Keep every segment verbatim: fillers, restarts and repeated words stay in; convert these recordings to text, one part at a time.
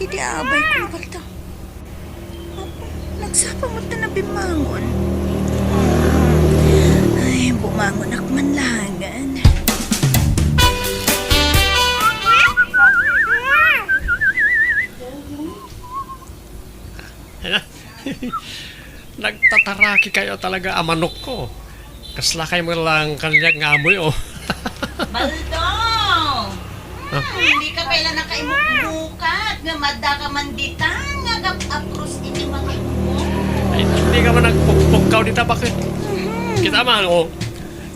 Iti abay ko, paldo. Apo, nagsapa met ta nabimmangon. Ay, bumangonak man laengen. Nagtataraki kayo talaga a manokko. Kasla kay mo lang kaniak nga amoy, oh. Baldo! Ah. Hmm, di ka pay la nakaimukmukat nga madda ka man dita nga agap-apros iti manokmo. Ay, di ka man nagpukpukkaw dita, bakit? Mhm. Kita man, oh.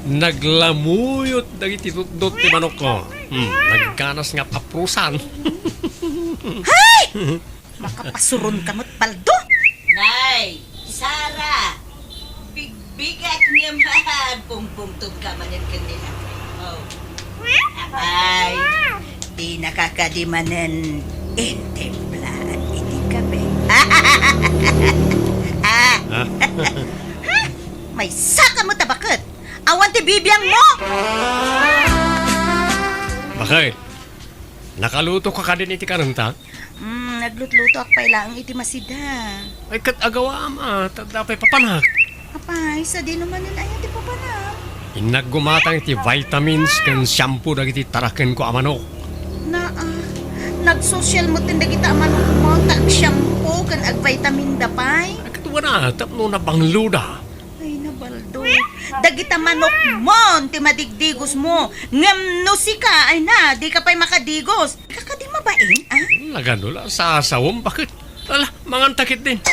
Naglamuyot dagiti tutdot ti manokko. Hmm, nagganas nga aprusan. Hay! Makapasuron ka met, Baldo. Nay, Sara, bigbigat nga man, pungpungtod ka manen ken ni Lakay. Oh. Apay, di nakakadi manen intimplaan iti kape. Ah, ah. Maysa ka met a baket. Awan ti bibiangmo. Bakit? Nakaluto ka kadin iti kanenta? Mm, naglutlutoak pay laeng iti masida. Ay, ket agawaam a, ta adda pay papanak. Apay, sadino manen aya ti papanak? Innak gumatang iti vitamins ken shampoo dagiti tarakenko a manok. Naa, nagsosial metten dagita a manokmo ta agshampoo ken agvitamin da pay. Ay, ket wen a, tapno nabangloda. Ay, na, Baldo. Dagita manokmon ti madigdigosmo. Ngem no sika, ay na, di ka pay makadigos. Di ka kadi mabain, ah? Nagano la, sasawem, bakit? Ala, manganta ketdin.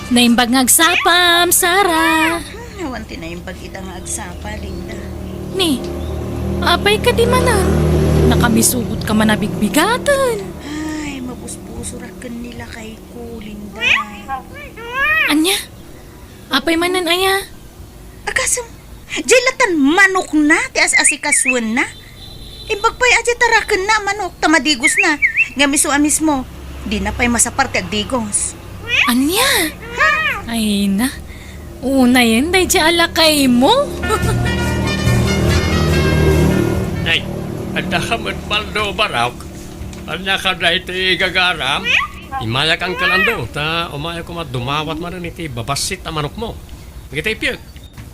Naimbag nga agsapam, Sara. Hmm, awan ti naimbag ita nga agsapa, Linda. Ni, apay kadi manen? Nakamisugot ka man a bigbigaten. Ay, mabusbusorak ken ni lakay ko, Linda. Ania? Apay manen aya? Agasem, diay latan manokna ti as-asikasuenna. Imbag pay a diay tarakenna a manok ta madigosna. Ngem isu a mismo, dina pay masapar ti agdigos. Ania? Ha? Ay na. Unayen daydiay a lakaymo. Ay, adda ka met, Baldo, barok. Ania ka daytoy gagaram? Immayak, Uncle Ando, ta umayak koma dumawat manen iti babassit a manokmo. Dagiti ipyeg.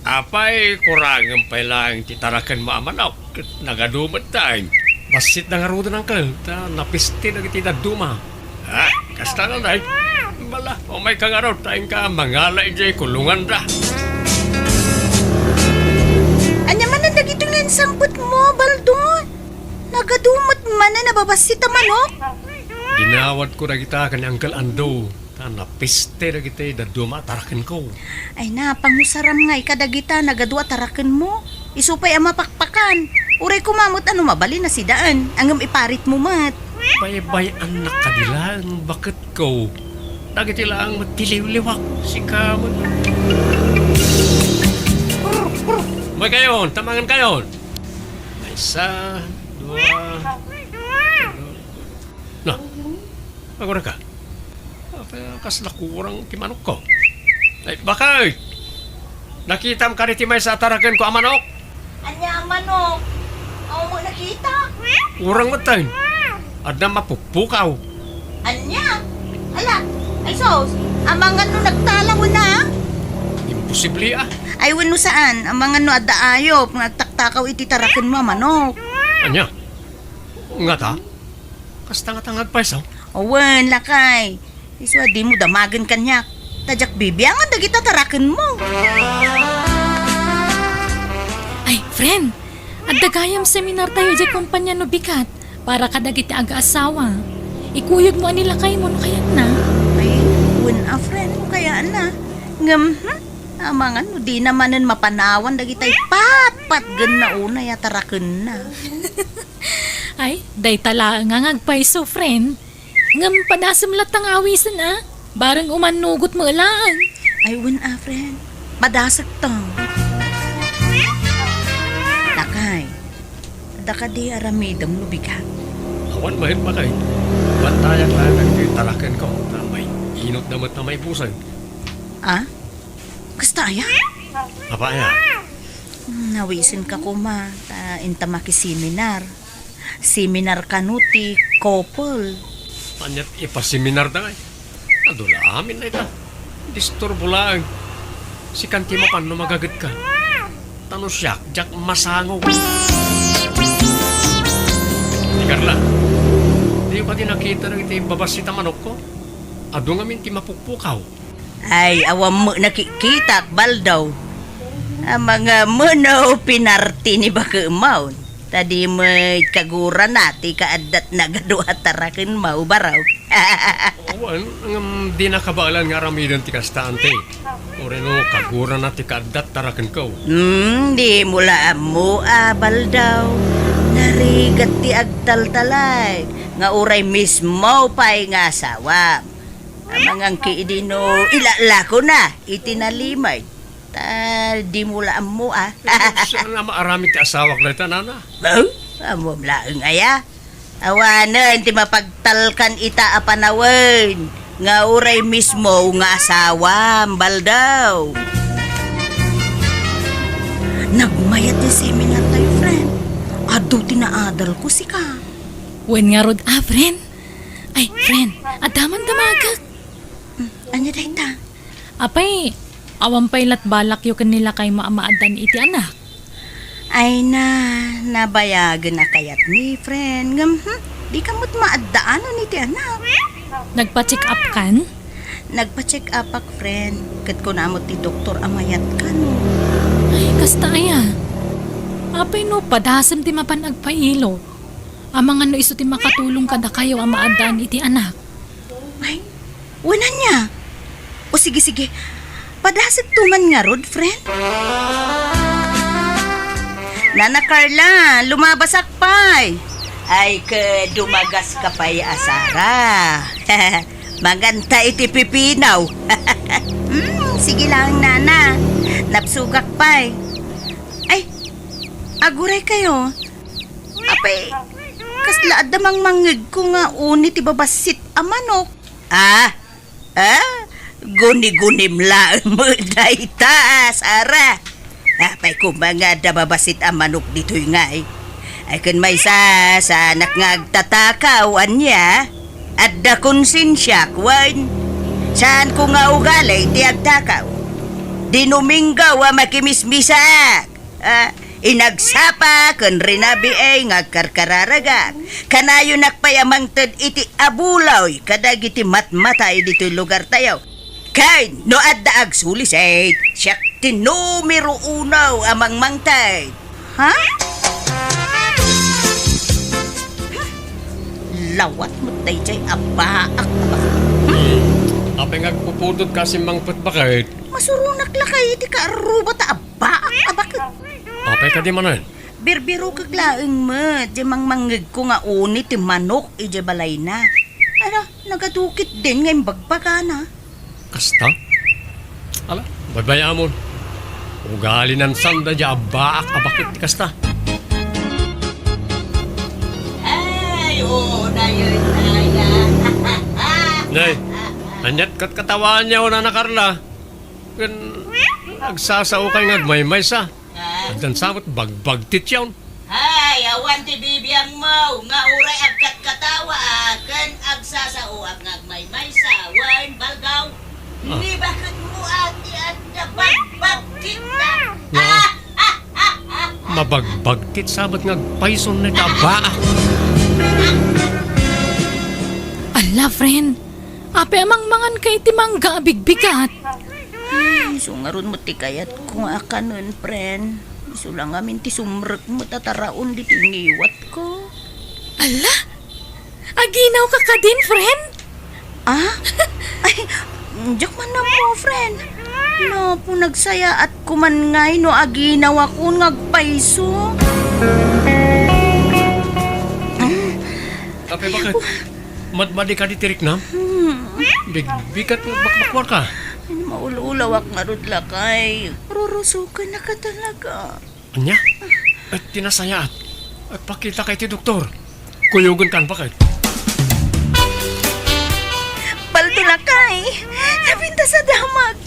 Apay, kurangem pay laeng ti tarakenmo a manok. Ket nagadu met taeng. Bassitda ngaruden, Uncle, ta napiste dagiti dadduma. Ah, kasta ngay. Bala, umayka ngarud, ta inka mangala idiay kulonganda. Ania manen dagitoy nga insangpetmo, Baldo? Nagadu met manen a babassit a manok? Dinawatko dagita ken ni Uncle Ando, ta napiste dagiti dadduma a tarakenko. Ay na, pangusaram ngay kadagita nagadu a tarakenmo. Isu pay a mapakpakan. Uray koma met a no mabalin a sidaen, ngem iparitmo met. Baybay-annak kadi laeng, baketko. Dagiti laeng met ti liwliwak, sika met. Umaykayon, ta mangankayon. Maysa, dua. Na, agurayka. Apay, kasla kurang ti manokko. Ay, bakay! Nakitam kadi ti maysa a tarakenko a manok? Ania a manok? Awan mo nakita? Kurang met taen. Adda mapukpukaw. Ania? Ala, ay sus, amangan no nagtalaw na? Imposible, ah. Ay, wenno saan, amangan no adda ayop nga agtaktakaw iti tarakenmo a manok. Ania? Ngata? Kasta ngata nga agpayso? Awan, lakay. Isu a dimo damagen kaniak. Ta diak bibiangan dagita tarakenmo. Ay, friend, adda gayam seminar tayo diay kompanya no bigat para kadagiti agaasawa. Ikuyogmo a ni lakaymo no kayatna. Ay, wen a, friend, no kayatna. Ngem, hmm, amangan no dina manen mapanawan dagitay patpatgenna unay a tarakenna. Ay, dayta laeng nga agpayso, friend. Ngem padasem latta nga awisen, a? Bareng umannugotmo laeng. Ay, wen a, friend. Padasek to. Lakay, adda kadi aramidem no bigat? Awan met, bakay. Bantayak laeng dagiti tarakenko. Ta mainutda met a maibusen. Ah? Kasta aya? Apay aya? Hmm, nawisenka koma, ta inta makiseminar. Seminar kano ti couple. Ania't ipaseminar da ngay? Adu la amin dayta. Disturbo laeng. Sikan ti mapan no magagetka. Ta no siak, diak masangog. Ni Carla, di ba ti nakita dagiti babassit a manokko? Adu ngamin ti mapukpukaw. Ay, awan met nakikkitak, Baldaw. Amangan met no pinarti ni bakemon. Ta di met kagurana ti kaaddatna a dua tarakenmo, baro. Awan, ngem di nakabaelan nga aramiden ti kasta, ante. Uray no kagurana ti kaaddat tarakenko. Hmm, dimo la ammo a, Baldaw. Narigat ti agtaltalay nga uray mismo pay nga asawam. Amangan ki idi no ilalakona iti nalimed. Ta dimo la ammo a. Saan a maaramid ti asawak dayta, nana? Oh, ammom laeng aya. Awanen ti mapagtalkan ita a panawen nga uray mismo nga asawam, Baldaw. Nagmayat ti seminar tayo, friend. Adu ti naadalko, sika. Wen ngarud a, friend? Ay, friend, adda man damagek. Hmm, ania dayta? Apay, awan pay lat balakyo ken ni lakaymo a maaddaan iti anak? Ay na, nabayagen a kayatmi, friend. Ngem, hmm, dika met maaddaanen iti anak. Nagpa-check up kan? Nagpa-check up ak, friend. Ket kuna met ti doktor a mayat kano. Ay, kasta aya. Apay no padasem ti mapan agpailo? Amangan no isu ti makatulong kadakayo a maaddaan iti anak. Ay, wen ania? O sige, sige. Padasek to man ngarud, friend. Nana Carla, lumabasak pay. Ay, ke dumagas ka pay a Sara. Manganta iti pipinaw. Hmm, sige lang, nana. Napsugak pay. Ay, aguray kayo. Apay, kasla adda mangmangngegko nga uni ti babassit a manok. Ah? Ah? Guni-gunim laeng met dayta, Sara. Apay koma nga adda babassit a manok ditoy ngay? Ay, ken maysa, saanak nga agtatakaw, ania? Adda konsensiak, wen? Saanko nga ugali ti agtakaw. Dinuminggaw a makimismisaak. Ah, inagsapa ken rinabii nga agkarkararagak. Kanayonak pay a mangted iti abuloy kadagiti matmatay ditoy lugartayo. Ken no adda agsulisit, siak ti numero uno a mangmangted. Ha? Lawat met daydiay a baak a bak-, hmm? Apay nga agpupudot ka a simmangpet, baket? Masuronak lakay iti kaarrubat a baak a baket. Apay kadi manen? Birbirokek laeng met, diay mangmangngegko nga uni ti manok idiay balayna. Ala, nagadukit din nga imbagbagana. Kasta? Ala, baybay-amon. Ugalinan sanda diay a baak a baket ti kasta. Ay, oo, dayon, dayon. Nay, ania't katkatawaanyo, Nana Carla? Ken agsasaokay nga agmaymaysa. Ah. Addan sa met bagbagtityon. Ay, awan ti bibiangmo nga uray agkatkatawaak ken agsasaoak nga agmaymaysa, wen, Baldaw. Ah. Ni baketmo a ti adda bagbagtitda. Ah. Mabagbagtit sa met nga agpayson dayta a baak. Ala, friend. Apay a mangmangan ka iti mangga a bigbigat? Ay, isu ngarud met ti kayatko nga akanen, friend. Isu la ngamin ti sumrek met a taraon ditoy ngiwatko. Ala? Aginaw ka kadin, friend? Ah? Ay, diak man ammo, friend. Napo, nagsayaat ko man ngay no aginawakon nga agpayso. Apay, baket? Madmadi kadi ti riknam? Hmm. Bigbigat nga bakbakuar ka. Ay, maul-ulawak ngarud lakay. Rurusoken naka talaga. Ania? Ay, ti nasayaat. Ay, pakita ka iti doktor. Kuyogen kan, baket? Baldo lakay. Napintas a damag.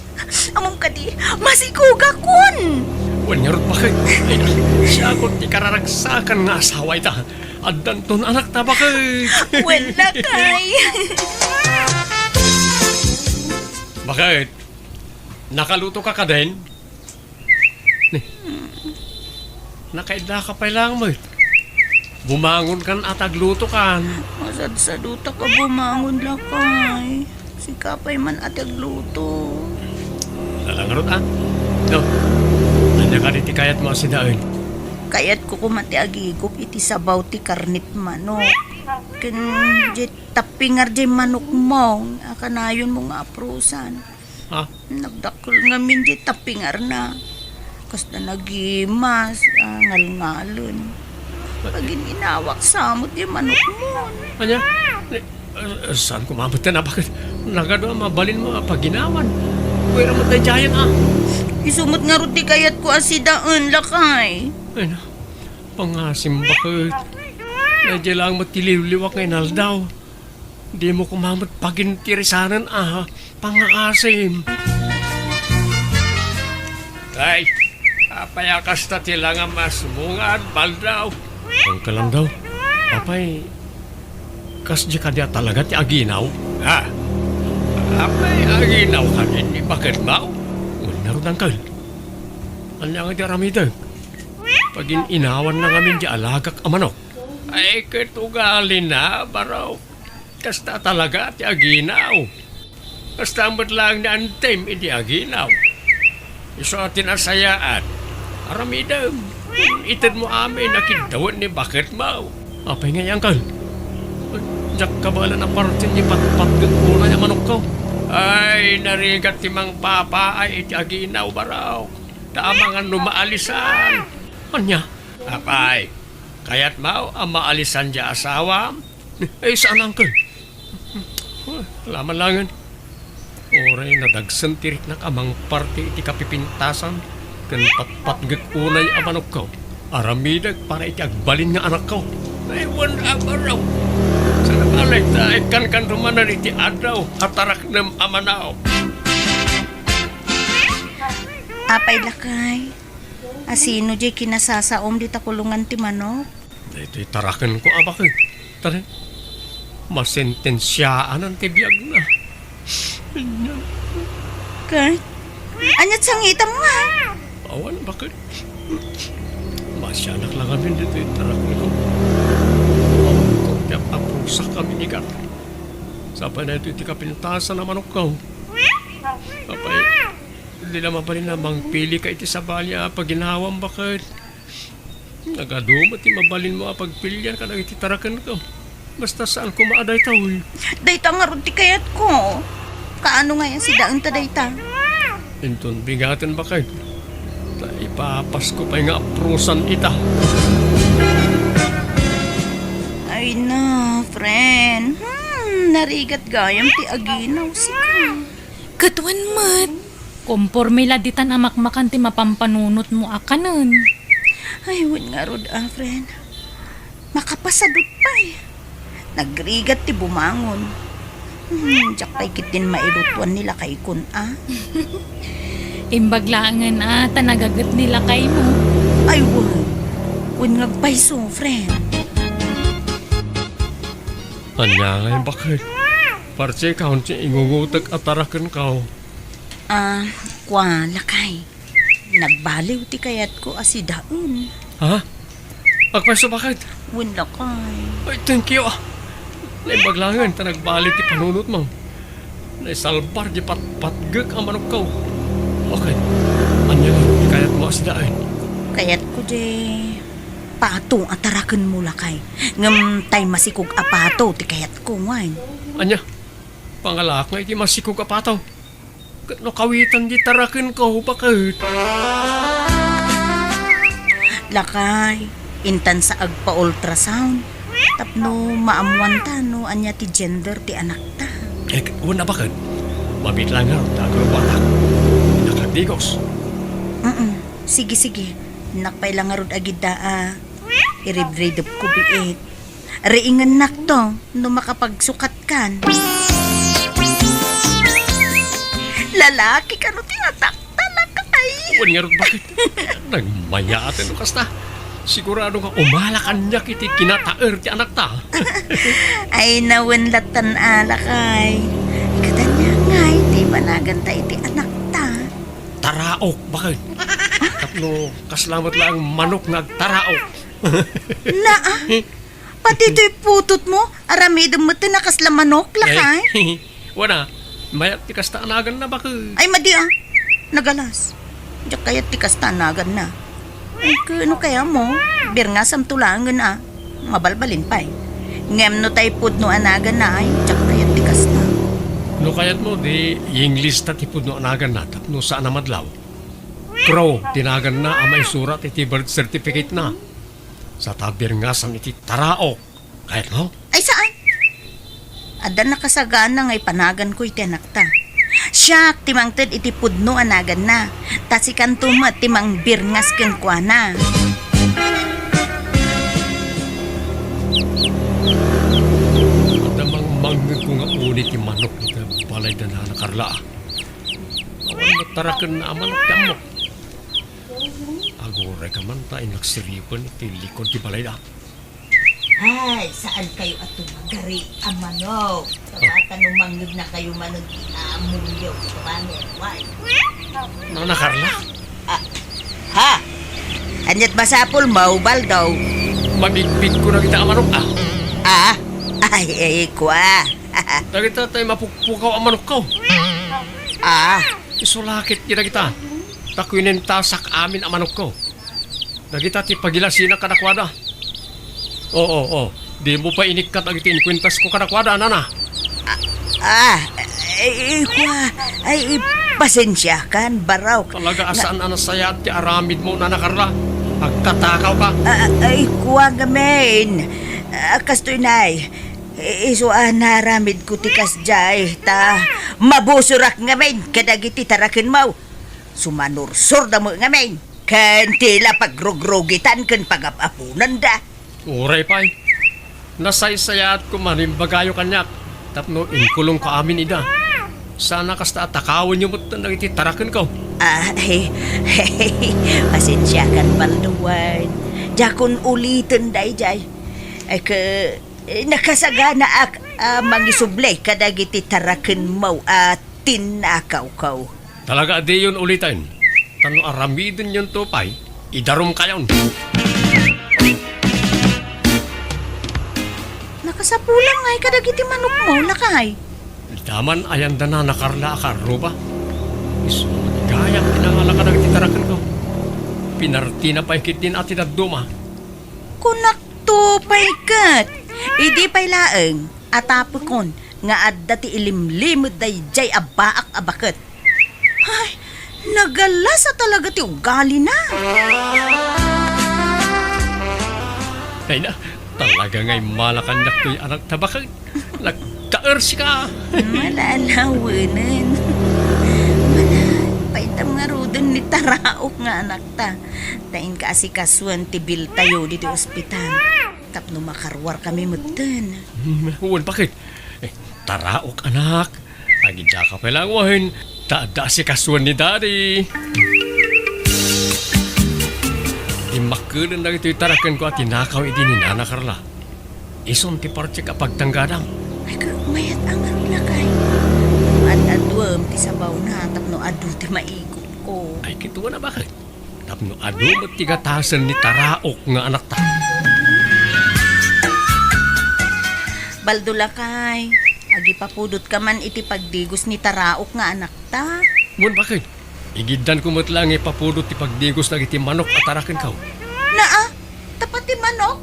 Ammom kadi, masikugakon. Wen ngarud, baket? Ay, siakon ti kararagsakan nga asawa ita. Addanton anakta, baket. Wen, lakay. Baket? Nakaluto ka kadin? Ni, nakaidda ka pay lang met. Bumangon kan a tagluto kan. Masadsaduta ka bumangon, lakay. Sika pay man a tagluto. Lalangarot, a. No, ania kadi ti kayatmo a sidaen? Kayatko koma ti agigup iti sabaw ti karnet manok. Ken di tappingar di manokmo a kanayonmo nga aprosan. Ha? Nagdakkel ngamin di tappingarna. Kasla nagimas, a, ngalngalen. Pagin-inawak sa met di manokmon. Ania? Ni, a, saan ko mamatyan a baket? Nagadu a mabalinmo a paginawan. Pwera met daydiayen, a. Isu met ngarud ti kayatko a sidaen, lakay. Ay na, pangasim baket. Daydiay lang met ti liwliwak nga inaldaw. Dimo koma met pagintirisanen a pangngaasim. Ay, apay a kasta ti langam a sumungad, Baldaw? Uncle Landaw, apay, kasdi kadi a talaga ti aginaw? Ha? Apay, aginaw kadi ni baketmo? Wen ngarud, Uncle. Ania nga di aramidek? Pagin-inawanna ngamin di alagak a manok. Ay, ket ugalina, Barok. Kasta talaga ti aginaw. Kasta met laeng ni Antim iti aginaw. Isu a ti nasayaat. Aramidem. Itedmo amin a kiddawen ni baketmo. Apay ngay, Uncle? Diak kabaelan a partin ti patpatgek unay a manokko. Ay, narigat ti mangpapaay iti aginaw, Barok. Ta amangan no maalisan. Ania? Apay, kayatmo a maalisan diay asawam? Ay, saan, Uncle. Laman langen. Uray nadagsen ti riknak a mangparti iti kapipintasan ken patpatgek unay a manokko. Aramidek para iti agbalin nga anakko. Ay, wen a, Barok. Saan a balay ta ikkankanto manen iti addaw a taraknem a manok. Apay, lakay. Asino diay kinasasaom dita kulongan ti manok? Daytoy tarakenko a baket. Tara, masentensiaanan ti biagna. Ket, ania't sangitam nga? Awan, baket. Masianak lang amin ditoy tarakenko. Awan ko ti aprusak amin ikat. Sapay na ito iti kapintasan a manokko. Apay, di la mabalin a mangpili ka iti sabali a paginawam, baket. Nagadu met ti mabalinmo a pagpilian kadagiti tarakenko. Basta saan koma a daytoy. Dayta ngarud ti kayatko. Kaano ngay a sidaenta dayta? Inton bigaten, baket, ta ipapasko pay nga aprusan ita. Ay na, friend. Hmm, narigat gayam ti aginaw, sika. Ket wen met. Komporme la ditan a makmakan ti mapampanunotmo a kanen. Ay, wen ngarud a, friend. Makapasadut pay. Nagrigat ti bumangon. Hmm, diak pay ketdin mairutuan ni lakaykon a. Imbag laengen a, ta nagaget ni lakaymo. Ay, wen. Wen nga agpayso, friend. Ania ngay, baket? Parti kaon ti ingungutek a tarakenko. Ah, kua, lakay. Nagbaliw ti kayatko a sidaen. Ha? Agpayso, baket? Wen, lakay. Ay, thank you, ah. Naimbag laengen ta nagbaliw ti panunotmo. Naisalbar di patpatgek a manokko. Baket, ania ti kayatmo a sidaen? Kayatko di pato a tarakenmo, lakay. Ngem tay masikog a pato ti kayatko, wen. Ania? Pangalaak nga iti masikog a pato. Ket no kawitan di tarakenko, baket? Lakay, intan sa agpa-ultrasound. Tapno maammuanta no ania ti gender ti anakta. Eh, wen a, baket? Mabiit laeng ngarud ta agrubatak. Nakadigos. Mm-mm. Sige, sige. Innak pay la ngarud agidda a iridridepko biit. Riingennakto no makapagsukatkan. Lalaki kano ti atakta, lakay? Wen ngarud, baket? Nagmayaten no kasta. Sigurado nga umala kaniak iti kinataer ti anakta. Ay, nawen lattan a, lakay. Ikatanya ngay ti ipanaganta iti anakta. Taraok, baket. Tapno kasla met laeng manok nga agtaraok. Naa, pati toy putotmo, aramidem met ti nakasla manok, lakay. Eh, wana, mayat ti kasta a naganna, baket. Ay, madi a. Nagalas. Diak kayat ti kasta a naganna. Ay, ket no kayatmo, birngasamto laengen a. Mabalbalin pay. Ngem no tay pudno a naganna, ay, diak kayat ti kasta. No kayatmo, di English ta ti pudno a naganna tapno saan a madlaw. Crow ti naganna a maisurat iti birth certificate na. Sa ta birngasam iti taraok. Kayatmo? Ay, saan? Adda nakasagana nga ipanaganko iti anakta. Siak ti mangted iti pudno a naganna, ta sikanto met ti mangbirngas kenkuana. Adda mangmangngegko nga uni ti manok iti balayda Nana Carla. Awan met tarakenna a manok ti ammok. Aguray ka man ta innak siripen iti likod ti balayda. Ay, saan kayo a tumagari a manok? Kabata no mangngegna kayo manen ti amuyo, ti kabanen, why? Nana Carla? Ah, ha? Aniat masapul mo, Baldo? Mabigpit ko na kita a manok, ah. Ah? Ay, ay, kwa. Dagita tay mapukpukaw a manok ko. Ah? Isulakit kita kita. Ta kuinentasak amin a manok ko. Dagita ti pagilasina kadakuada. Oo, oo. Di mo pa inikkat dagiti inkuentasko kadakuada, nana. Ah, ay, ay, kwa, ay, pasensiakan, barok. Talaga a saan a nasayaat ti aramidmo, Nana Carla. Agtatakaw ka. Ah, ay, kwa ngamin. Ah, kastoy nay. I-, isu a naramidko ti kasdiay, ta mabusorak ngamin kadagiti tarakenmo. Sumanursorda met ngamin. Ken ti la pagrugrugitan ken pagap-aponanda. Uray pay. Nasaysayaat koma no imbagayo kaniak tapno inkulongko amin ida. Sana kasta a takawenyo metten dagiti tarakenko. Ah, eh, pasensiakan, Baldo, wen. Diakon uliten daydiay. Eh, ke-, eh, nakasaganaak a mangisubli kadagiti tarakenmo a tinnakawko. Talaga a diyon uliten. Ta no aramidenyonto pay, idarumkayon. Nakasapulam ngay kadagiti manokmo, lakay. Daman ayanda Nana Carla a kaarruba. Isu, gayam ti nangala kadagiti tarakenko. Pinartina pay ketdin a ti dadduma. Kunakto pay ket, idi pay laeng, atapekon nga adda ti ilimlimed daydiay a baak a baket. Ay, nagalas a talaga ti ugalina. Ay na, talaga nga immala kaniak toy anakta baket. Nagtaersika. Malalawanen. Mana, paitam ngaruden ni taraok nga anakta. Ta inka asikasuen ti biltayo ditoy ospital. Tapno makaruarkami metten. Hmm, wen, baket. Eh, taraok, anak. Agidaka pay laeng wen, ta adda asikasuen ni Daddy. Immakkeden dagitoy tarakenko a tinakaw idi ni Nana Carla. Isun ti partek a pagtanggadam. Ay, ka-, mayat a ngarud, lakay. Ad-aduem ti sabawna tapno adu ti maigupko. Ay, kitaem a baket. Tapno adu met ti gatasen ni taraok nga anakta. Baldo, lakay, agipapudot ka man iti pagdigos ni taraok nga anakta. Wen, baket. Igiddanko met laeng ipapudot ti pagdigos dagiti manok a tarakenko. Naa, ta pati manok,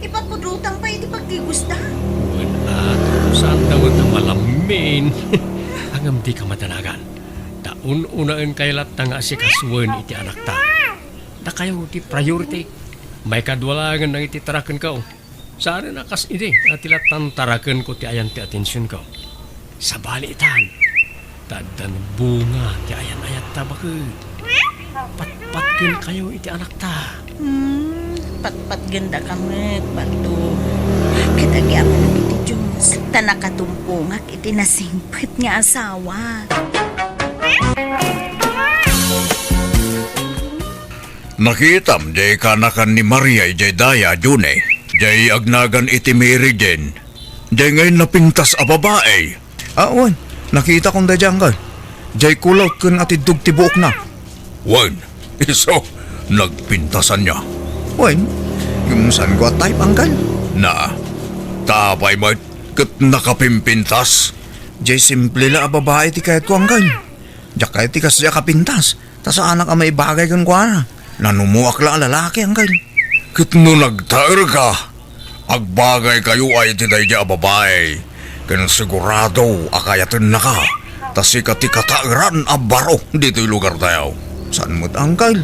ipapudotang pay iti pagdigosda. Wen, at, saanda met a malammin. Ngem dika madanagan. Ta un-unaenkayo latta nga asikasuen iti anakta. Dakayo ti priority. Maikadua laengen dagiti tarakenko. Saan a kas idi a ti lattan tarakenko ti ayan ti atensionko. Sabali itan. Ta addan bunga ti ayan-ayatta baket. Patpatgenkayo iti anakta. Hmm, patpatgendaka met, Baldo. Ket agyamanak iti Dios, ta nakatumpongak iti nasingpet nga asawa. Nakitam jay kanakan ni Maria idiay daya, June. Jay agnagan iti Mary Jane. Jay ngay napintas a babai. Ah, wen. Nakitakon daydiay, Uncle. Jay kulot ken atiddog ti buokna. Wen, isu, nagpintasan niya. Wen, ngem saanko a type, Uncle. Na, ta apay met ket nakapimpintas? Jay simple la a babai ti kayatko, Uncle. Diak kayat ti kasdiay a kapintas. Ta saanak a maibagay kenkuana. Nanumoak la a lalaki, Uncle. Ket no nagtaerka, agbagaykayo iti daydiay a babai, ken sigurado a kayatennaka, ta sika ti kataeran a baro ditoy lugartayo. Saan met, Uncle?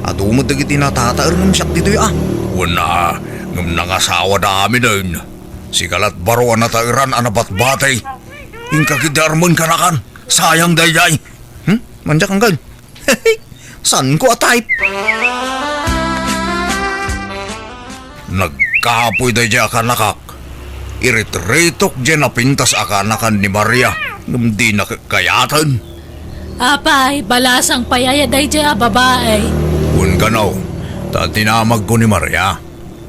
Adu met dagiti natataer ngem siak ditoy a. Wen a, ngem nangasawada aminen. Sika la't baro a nataeran a nabatbati. Inka ketdi armen kanakan. Sayang daydiay. Hmm? Mandiak, Uncle. Saanko a type. Nagkapoy daydiay a kanakak. Iritiritok diay napintas a kanakan ni Maria, ngem dina kayaten. Apay, balasang pay aya daydiay a babai? Wen kano, ta dinamagko ni Maria.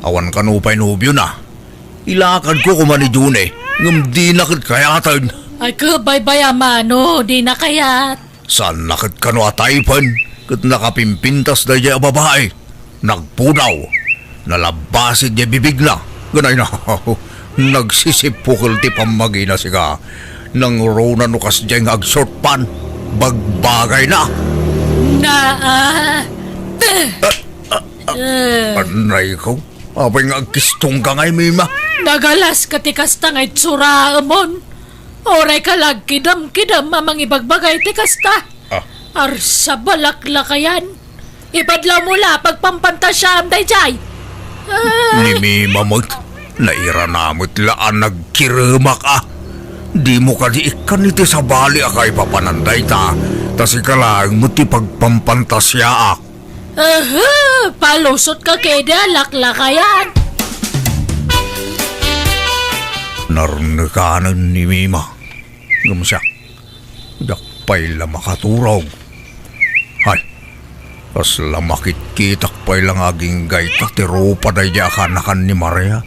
Awan kano pay nobiona. Ilakadko koma ni June, ngem dina ket kayaten. Ay, ket baybay-am no, dina kayat. Saanna ket kano a type-en, ket nakapimpintas daydiay a babai. Nagpudaw. Nalabbasit diay bibigna. Ganay na, nagsisippukel ti pammagina sika. Nangruna no kasdiay nga ag-short pant. Bagbagayna. Naa. Eh. Anay ko. Apay nga agkistongka ngay, Mima? Nagalaska ti kasta nga itsuraemon. Uray ka la agkidem-kidem a mangibagbagay ti kasta. Ah. Arsa, balaklakayan. Ibadlawmo la a pagpampantasiaam daydiay. Ah. Ni Mima met, nairana met la a nagkiremak a. Dimo kadi ikkan iti sabali a kaipapanan dayta, ta sika laeng met ti pagpampantasiaak. Aha! Palusotka ketdi a laklakayan! Narnekanen ni Mima. Ngem siak, diak pay la makaturog. Hay, kasla makitkitak pay la nga aginggayta ti rupa daydiay a kanakan ni Maria.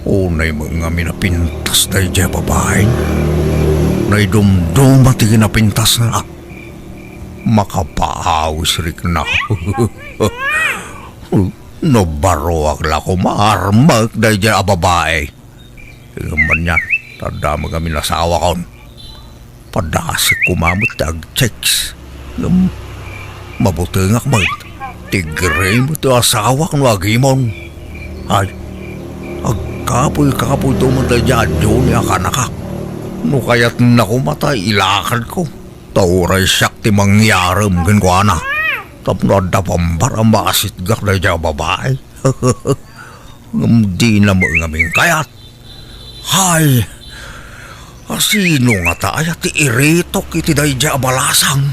Unay met ngamin a pintas daydiay a babai. Naidumduma ti kinapintasna. Makapaawis rikna. No baroak la koma, armek daydiay a babai. Ngem ania, ta adda met ngamin asawakon. Padasik koma met ti agchicks. Ngem mabutengak met. Ti gray met ti asawak no agimon. Ay, agkapoy-kapoyto met daydiay a Johnny a kanakak. No kayatna koma ta ilakadko. Ta uray siak ti mangyarem kenkuana. Tapno adda pambar a maasitgak daydiay a babai. Ngem dina met ngamin kayat. Hay, asino ngata aya ti iritok iti daydiay a balasang?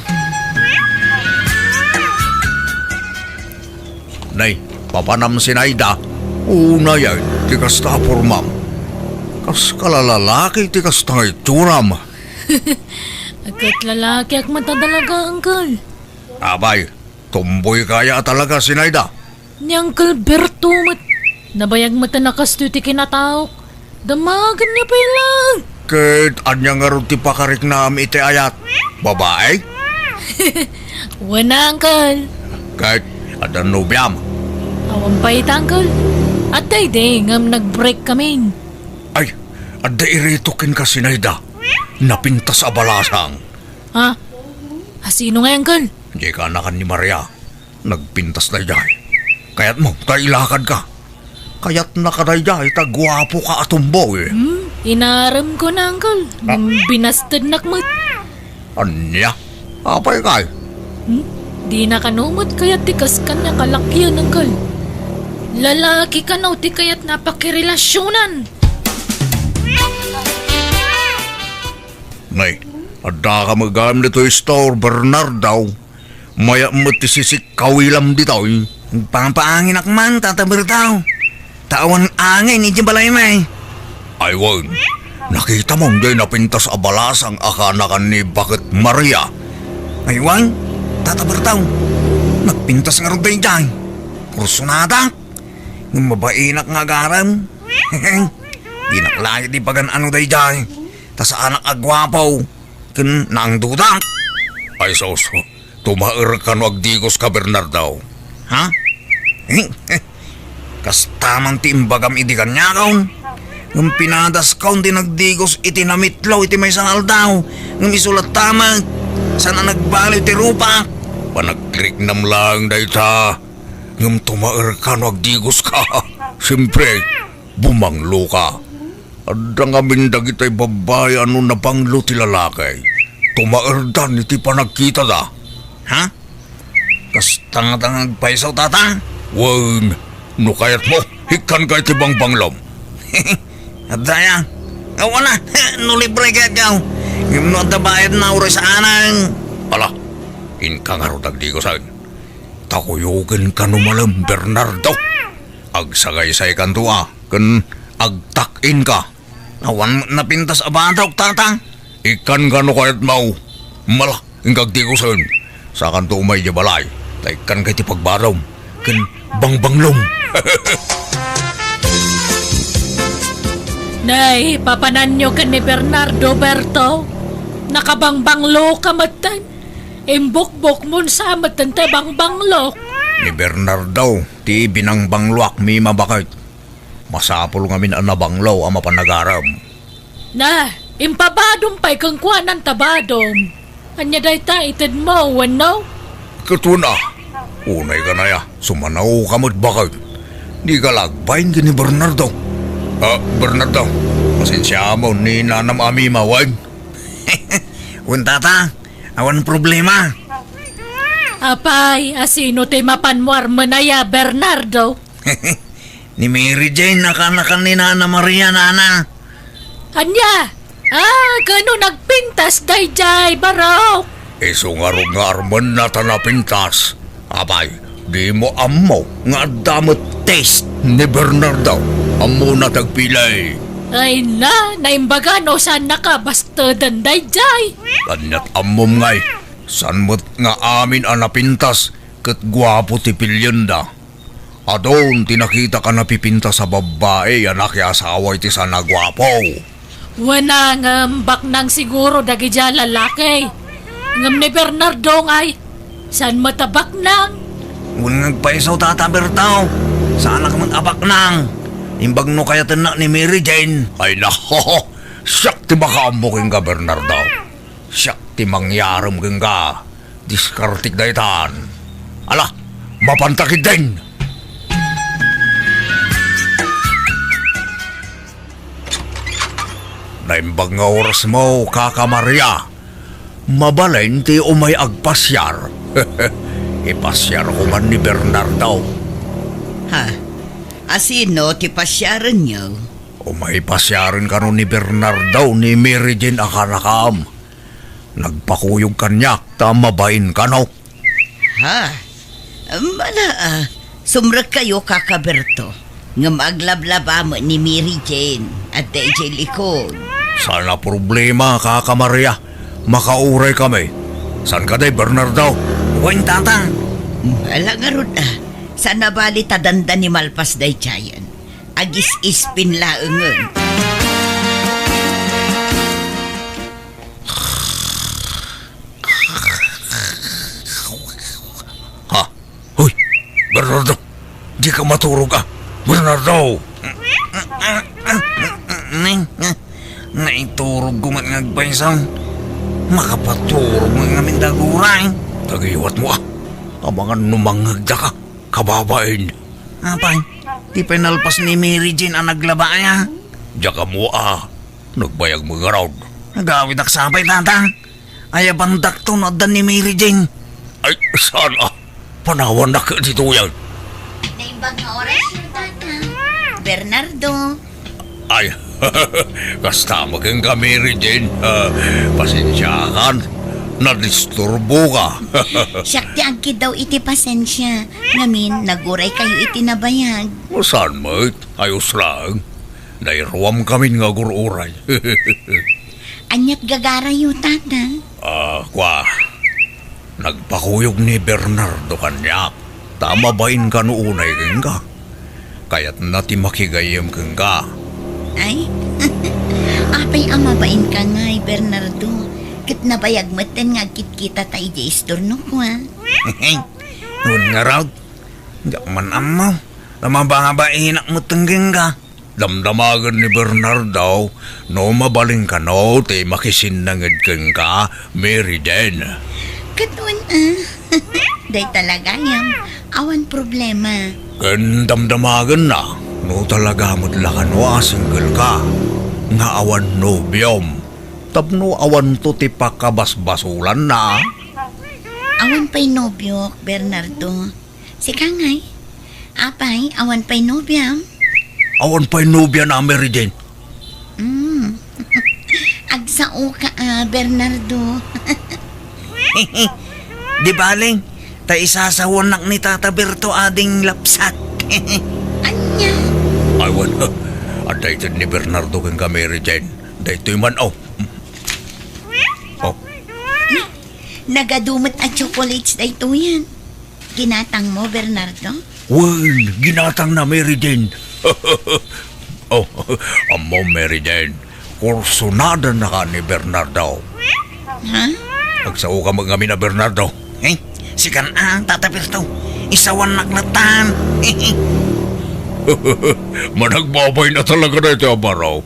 Nay, papanam, Sinaida. Unay ti kasta a pormam. Kaska la lalaki ti kasta nga itsuram. Ket lalakiak met a talaga, Uncle. Apay, tomboyka aya a talaga, Sinaida? Ni Uncle Berto met. Nabayag met a nakastoy ti kinataok. Damagenna pay laeng. Ket ania ngarud ti pakariknam iti ayat? Babai? Wen, Uncle. Ket adda nobiam? Awan pay ita, Uncle. Adda idi ngem nag-break kamin. Ay, adda iritok kenka, Sinaida. Napintas a balasang. Ha? Asino ngay, Uncle? Diay kanakan ni Maria. Nagpintas daydiay. Kayatmo ta ilakadka? Kayatnaka daydiay ta guapoka a tomboy. Hmm? Inaremkon, Uncle. Ah. Ngem binastednak met. Ania? Apay kay? Hmm? Dina kano met kayat ti kaskan a kalakian, Uncle. Lalaki kano ti kayatna a pakirelasionan. Nay, addaka met gayam ditoy store, Bernardo. Mayat met ti sisikkawilam ditoy. Agpapaanginak man, Tata Berto. Ta awan angin iti balaymi. Ay wen, nakitam diay napintas a balasang a kanakan ni Baket Maria? Ay wen, Tata Berto. Nagpintas ngarud daydiay. Pursunadak. Ngem mabainak nga agarem. Dinak laeng ibagan ano daydiay. Ta saanak a guapo. Ken naangdudak. Ay sus, tumaerka no agdigoska, Bernardo. Ha? Kasta man ti imbagam idi kaniakon. Ngem pinadaskon ti nagdigos iti namitlo iti maysa nga aldaw. Ngem isu latta met, saan a nagbaliw ti rupak. Panagriknam laeng dayta. Ngem tumaerka no agdigoska. Siempre, bumangloka. Adda ngamin dagitay babbai a no nabanglo ti lalaki, tumaerdan iti panagkitada. Ha? Kasta ngata nga agpayso, Tata? Wen, no kayatmo, ikkanka iti bangbanglom. Adda aya? Awan a, no libre kayatkaw. Ngem no adda bayadna, uray saanen. Ala, inka ngarud agdigosen. Ta kuyogenka no malem, Bernardo. Agsagaysaykanto a, ken agtak-inka. Awan met napintas a batok, Tata. Ikkanka no kayatmo. Ala, inka agdigosen. Sakanto umay idiay balay. Ta ikkanka iti pagbadom. Ken bangbanglom. Nay, papananyo ken ni Bernardo, Berto? Nakabangbangloka metten. Imbukbokmon sa metten ti bangbanglok. Ni Bernardo ti binangbangloak, Mima, baket. Masapul ngamin a nabanglo a mapan agarem. Na, impabadom pay kenkuana ta badom. Ania dayta itedmo, wenno? Ket wen a. Unay kanaya, sumanaoka met, baket. Dika la agbain ken ni Bernardo. Ah, Bernardo, pasensiaam ni nanam a Mima, wen? Wen, Tata, awan problema. Apay, a sino ti mapanmo armen aya, Bernardo? Ni Mary Jane a kanakan ni Nana Maria, nana. Ania? Ah, kano nagpintas daydiay, barok? Isu ngarud nga armenna ta napintas. Apay, dimo ammo nga adda met taste ni Bernardo. Ammona ti agpili. Ay na, naimbaga no saannaka basteden daydiay. Aniat ammom ngay, saan met nga amin a napintas ket guapo ti pilienda. Adun ti nakitak a napipintas a babbai a nakiasawa iti saan a guapo. Wen a, ngem baknang siguro dagidiay a lalaki. Ngem ni Bernardo ngay, saan met a baknang? Wen nga agpayso, Tata Berto. Saanak met a baknang. Imbag no kayatennak ni Mary Jane. Ay, naho! Siak ti makaammo kenka, Bernardo. Siak ti mangyarem kenka. Diskartek daytan. Ala, mapanta ketdin. Naimbag nga orasmo, Kaka Maria. Mabalin ti umay agpasiar. Ipasiarko man ni Bernardo. Ha? A sino ti pasiarenyo? Umay pasiaren kano ni Bernardo ni Mary Jane a kanakam. Nagpakuyog kaniak ta mabain kano. Ha? Mala, ah, sumrekkayo, Kaka Berto. Ngem aglablaba met ni Mary Jane, adda idiay likod. Saan a problema, Kaka Maria. Makauray kami. Saan kadi, Bernardo? Wen, Tata. Mala ngarud, ah. Saan a bali ta dandani malpas daydiayen. Agis-ispin laengen. Ha? Hoy, Bernardo! Dika maturog a! Bernardo! Naiturogko met nga agpayso. Makapaturog met ngamin ta aguray. Tagiwatmo a! Amangan no mangngegdaka, kababain. Apay, di pay nalpas ni Mary Jane a naglaba aya? Diak ammo a. Nagbayag met ngarud. Agawidak sa pay, Tata. Ayabandakto no adda ni Mary Jane. Ay, saan a? Panawannak ditoyen. Naimbag nga oras, Tata. Bernardo. Ay, kasta met kenka, Mary Jane. Ah, pasensiakan. Nadisturboka. Siak ti agkiddaw iti pasensia. Ngamin, naguray kayo iti nabayag. Saan met? Ayos laeng. Nairuam kamin nga agur-uray. Aniat gagarayo, Tata? Ah, kua. Nagpakuyog ni Bernardo kaniak, ta mabain kano unay kenka. Kayatna ti makigayyem kenka. Ay, apay a mabainka ngay, Bernardo? Ket nabayag metten nga agkitkitata idiay istornok, a? Wen ngarud, diak man ammo, ta mababainak metten kenka. Damdamagen ni Bernardo no mabalin kano ti makisinnanged kenka, Mary Jane. Ket wen, a? Dayta la gayam, awan problema. Ken damdamagenna no talaga met la kano a single ka, nga awan nobiom, tapno awanto ti pakabasbasulanna. Awan pay nobiok, Bernardo. Sika ngay? Apay, awan pay nobiam? Awan pay nobiana, Mary Jane. Mm. Agsao ka, a, Bernardo. Di bale, ta isasawanak ni Tata Berto ading lapsat. Ania? Ay, wen, adda ited ni Bernardo kenka, Mary Jane. Daytoy man, o. O. Nagadu met a chocolates daytoyen. Ginatangmo, Bernardo? Wen, ginatangna, Mary Jane. O, ammo, Mary Jane, kursunadannaka ni Bernardo. Ha? Agsaoka met ngamin a Bernardo. Eh, sikan a, Tata Berto. Isawannak lattan. Managbabain a talaga daytoy a baro.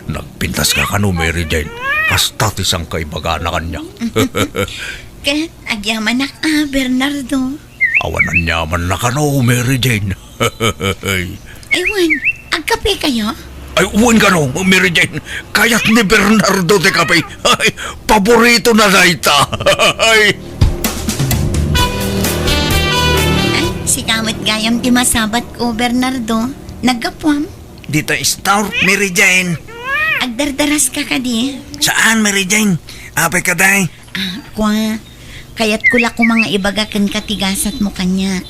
Nagpintaska kano, Mary Jane. Kasta ti sangkaibagana kaniak. Ket agyamanak a, Bernardo. Awan aniamanna kano, Mary Jane. Ay, wen, agkapekayo? Ay, wen kano, Mary Jane. Kayat ni Bernardo ti kape. Ay, paboritona dayta. Ay. Ay, sika met gayam ti masabatko, Bernardo. Naggapuam? Dita istor, Mary Jane. Agdardaraska kadi? Saan, Mary Jane? Apay kadi? A, kua, kayatko la koma nga ibaga kenka ti gasatmo kaniak,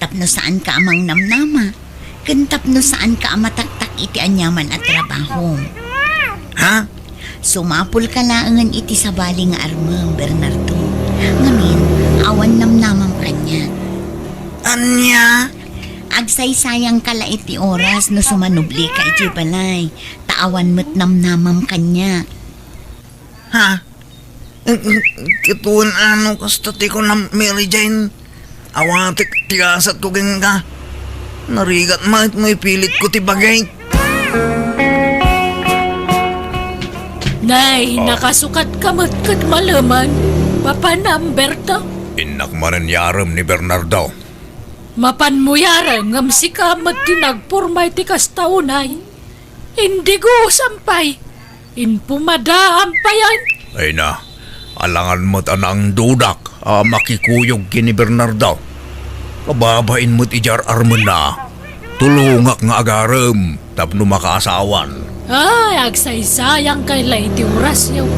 tapno saanka a mangnamnama, ken tapno saanka a mataktak iti aniaman a trabaho. Ha? Sumapulka laengen iti sabali nga armem, Bernardo. Ngamin, awan namnamam kaniak. Ania? Agsaysayangka la iti oras no sumanublika iti balay, ta awan met namnamam kaniak. Ha? Ket wen a no kasta ti kunam, Mary Jane, awatek ti gasatko kenka. Narigat met no ipilitko ti bagik. Nay, oh, nakasukatka met ket malemen, papanam, Berto. Innak manen yarem ni Bernardo. Mapanmo yarem ngem sika met ti nagporma iti kasta unay. Indigoam pay. Inpumadaam payen. Ay na, alangan met a nangdudak a makikuyog ken ni Bernardo. Kababain met idiay ar-armenna. Tulongak nga agarem tapno makaasawan. Ay, agsaysayangkay la iti orasyo.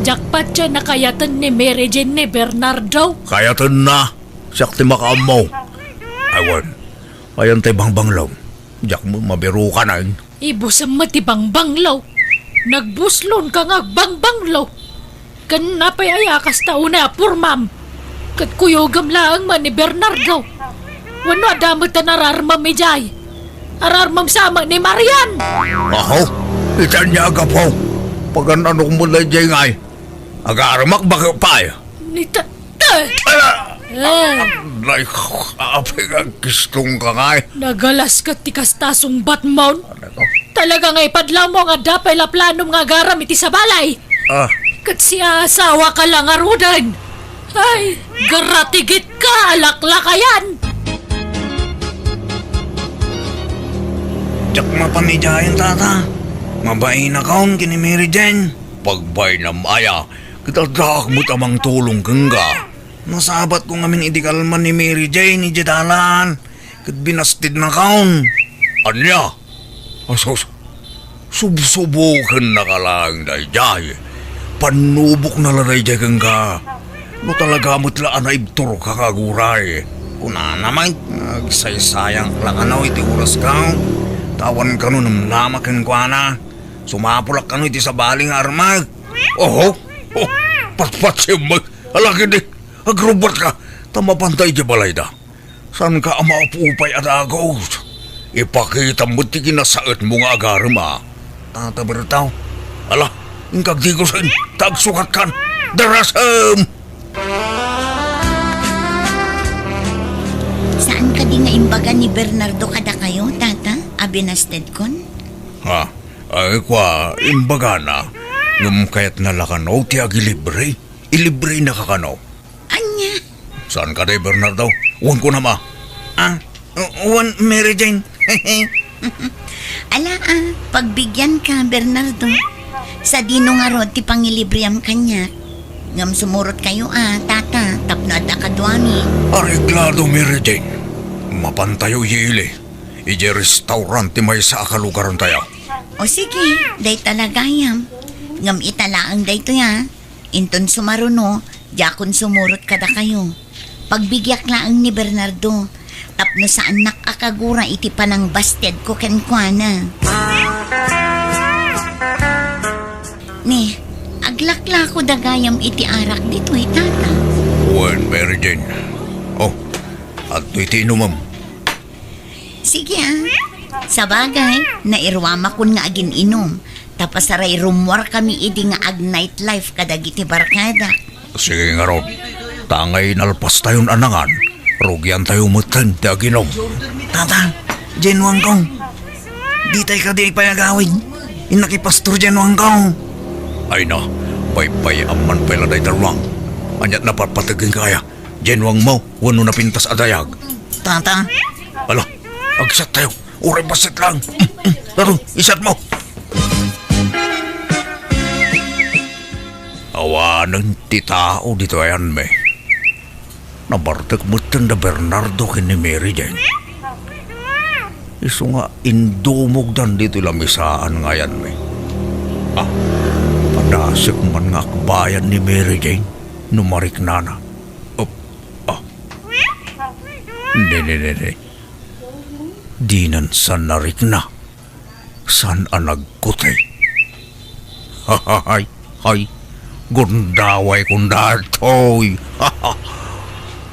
Diak patien a kayaten ni Mary Jane ni Bernardo. Kayatenna. Siak ti makaammo. Ay wen, ayan ti bangbanglo. Diak met mabirukanen. Ibusem met ti bangbanglo. Nagbuslonka nga agbangbanglo. Ken apay aya kasta unay a pormam? Ket kuyogem laeng met ni Bernardo. Wenno adda met a nararmem idiay? Ararmem sa met ni Marian. Aho, iti ania a gapu? Pagan-anok met daydiay ngay? Agaremak baket pay. Ni ta-, ta-, Ala! Ay. Nay, apay nga agkistongka ngay? Nagalas ket ti kasta sungbatmon. Ano to? Talaga nga ipadlawmo nga adda pay la planom nga agarem iti sabali. Ah. Ket siasawaka la ngaruden. Ay, garatigitka a laklakayan. Diak mapan idiayen, tata. Mabainakon ken ni Mary Jane. Pagbainam aya, ket addaak met a mangtulong kenka. Nasabatko ngamin idi kalman ni Mary Jane idiay dalan, ket binastidnakon. Ania? Asus, subsubokennaka laeng daydiay. Pannubokna la daydiay kenka. No talaga met la a naibturka nga aguray. Kunana met, agsaysayank la kano iti orasko. Ta awan kano namnama kenkuana. Sumapulak kano iti sabali nga armek. Oho, oh, patpatsem met. Ala ketdi, Agrubbuatka, ta mapanta idiay balayda. Saanka a maupupay a dagus? Ipakitam met ti kinasaetmo nga agarem a. Tata Bertaw. Ala, inkagdigusen, ta agsukatkan. Darasem! Saan kadi nga imbaga ni Bernardo kadakayo, Tata, a binastedkon? Ha? Ay, kua, imbagana. Ngem kayatna la kano ti agilibre? Ilibrena ka kano? Ania? Saan kadi, Bernardo? Wen kunam a. Ah, wen, Mary Jane. Ala, ah, pagbigianka, Bernardo. Sadino ngarud ti pangilibriam kaniak? Ngem sumurotkayo, ah, Tata, tapno adda kaduami. Areglado, Mary Jane. Mapantayo idiay ili. Idiay restaurant ti maysa a kalugarantayo. O sige, dayta la gayam. Ngem ita laeng daytoy, ah. Inton sumaruno, diakon sumurot kadakayo. Pagbigiak laeng ni Bernardo, tapno saannak a kagura iti panangbastedko kenkuana. Ni, aglaklako da gayam iti arak ditoy, Tata. Wen, Mary Jane. Oh, adtoy ti inumem. Sige, ah. Sabagay, nairuamakon nga agin-inum, ta pasararummuarkami idi nga ag-nightlife kadagiti barkada. Sige ngarud. Ta angay nalpastayon a nangan, rugiantayo metten ti aginum. Tata, Jane Wangkong. Ditay kadi pay agawid. Innak i Pastor Jane Wangkong. Ay na, baybay-am man pay la dayta ruang. Ania't napatpategenka aya? Jane Wangmo wenno napintas a dayag? Tata. Ala, agsat tayo. Uray bassit lang. Taro, isat mo. Awanen ti tao ditoy ayanmi. Nabartek metten da Bernardo ken ni Mary Jane. Isu nga indumogdan ditoy lamisaan nga ayanmi. Ah, padasek man nga akbayan ni Mary Jane no mariknana. Op, ah. Ne, ne, ne, ne. Dinan sa narikna. Saan a nagkuti? Hay, hay, gundaway kun daytoy.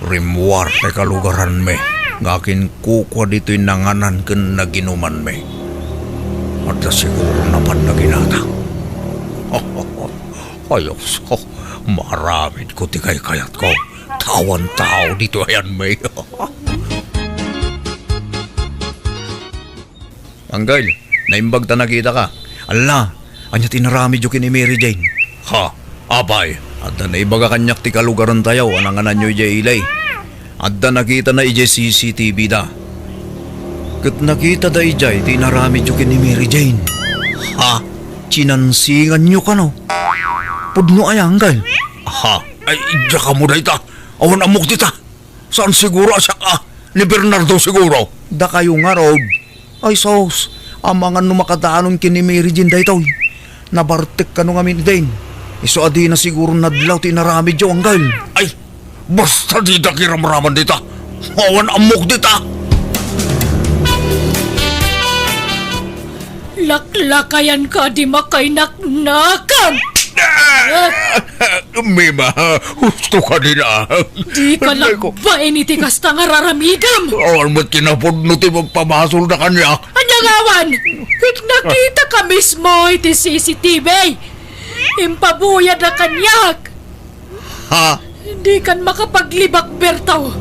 Rimmuar ti kalugaranmi nga akinkukua ditoy nanganan ken naginumanmi. Adda siguro napan naginatang. Ay, Diyos ko, maaramidko ti kaykayatko. Awan tao ditoy ayanmi. Anggail, naimbag ta nakitaka. Ala, ania ti inaramidyo ken ni Mary Jane? Ha? Apay, adda naibaga kaniak ti kalugarantayo a nangananyo idiay ili. Adda nakitana idiay C C T V da. Ket nakitada idiay ti inaramidyo ken ni Mary Jane. Ha? Kinansinganyo kano? Pudno aya, anggail? Ha? Ay, diak ammo dayta. Awan ammok dita. Saan siguro a siak a? Ni Bernardo siguro. Dakayo ngarud. Ay sus, amangan no makadanon ken ni Mary Jane daytoy. Nabartek kano ngamin idin. Isu a dina siguro nadlaw ti inaramidyo, anggail. Ay, basta dida kiramraman dita. Awan ammok dita. Laklakayan ka di makainaknakan! Mima, husto ka din, ah. Di ka Ay, ko- nagbain iti kasta nga raramidem! Awan met kinapudno ti magpabasol da kaniak. Ania ngawan? Ket nakita ka mismo iti C C T V. Impabuyad na kaniak. Ha? Di kan makapaglibak, Berto.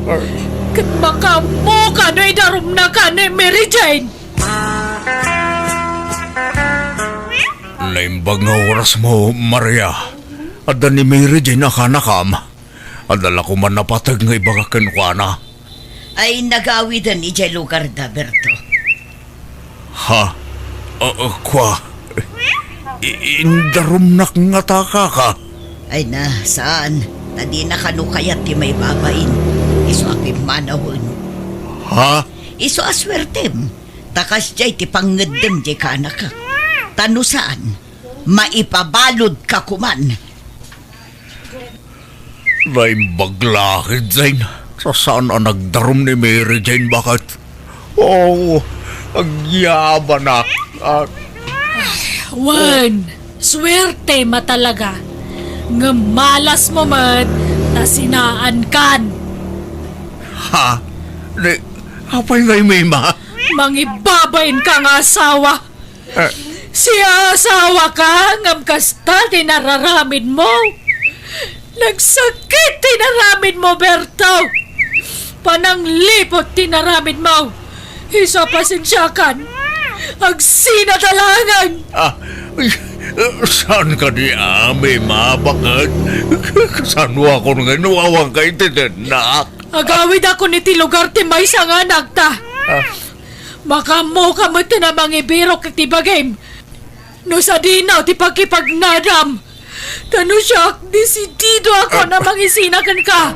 Ket makaammo ka no idarumna ka ni Mary Jane. Naimbag nga oras mo, Maria. Adda ni Mary Jane a kanakam. Adda la koma napateg nga ibaga kenkuana. Ay nagawiden idiay lugarda, Berto. Ha? Ah, ah, kua? I-, indarumnak ngata, kaka? Ay na, saan? Ta dina kano kayat ti maibabain. Isu a pimmanawen. Ha? Isu a suertem. Ta kasdiay ti pangngeddem diay kaanakak. Ta no saan, maipabaludka koman. Naimbag la, Jane. Saan a nagdarum ni Mary Jane, baket? Oh, agyabanak. Ah. Wen, suertem a talaga. Ngem malasmo met, ta sinaankan. Ha? Ni, apay ngay, Mima? Mangibabain ka nga asawa. Eh. Siya asawa ka, ngem kasta ti nararamid mo. Nagsakit ti naramid mo, Berto. Panangliput ti naramid mo. Isu a pasensiakan. Agsina ta laengen. Ah, saan kadi, Mima? Baket? Kasano ako nga inuawan ka iti tennak? Agawidakon iti lugar ti maysa nga anakta. Ah. Makaammoka met a mangibirok iti bagim. No sadino ti pakipagnadam. Ta no siak, desidido ako a mangisina kenka.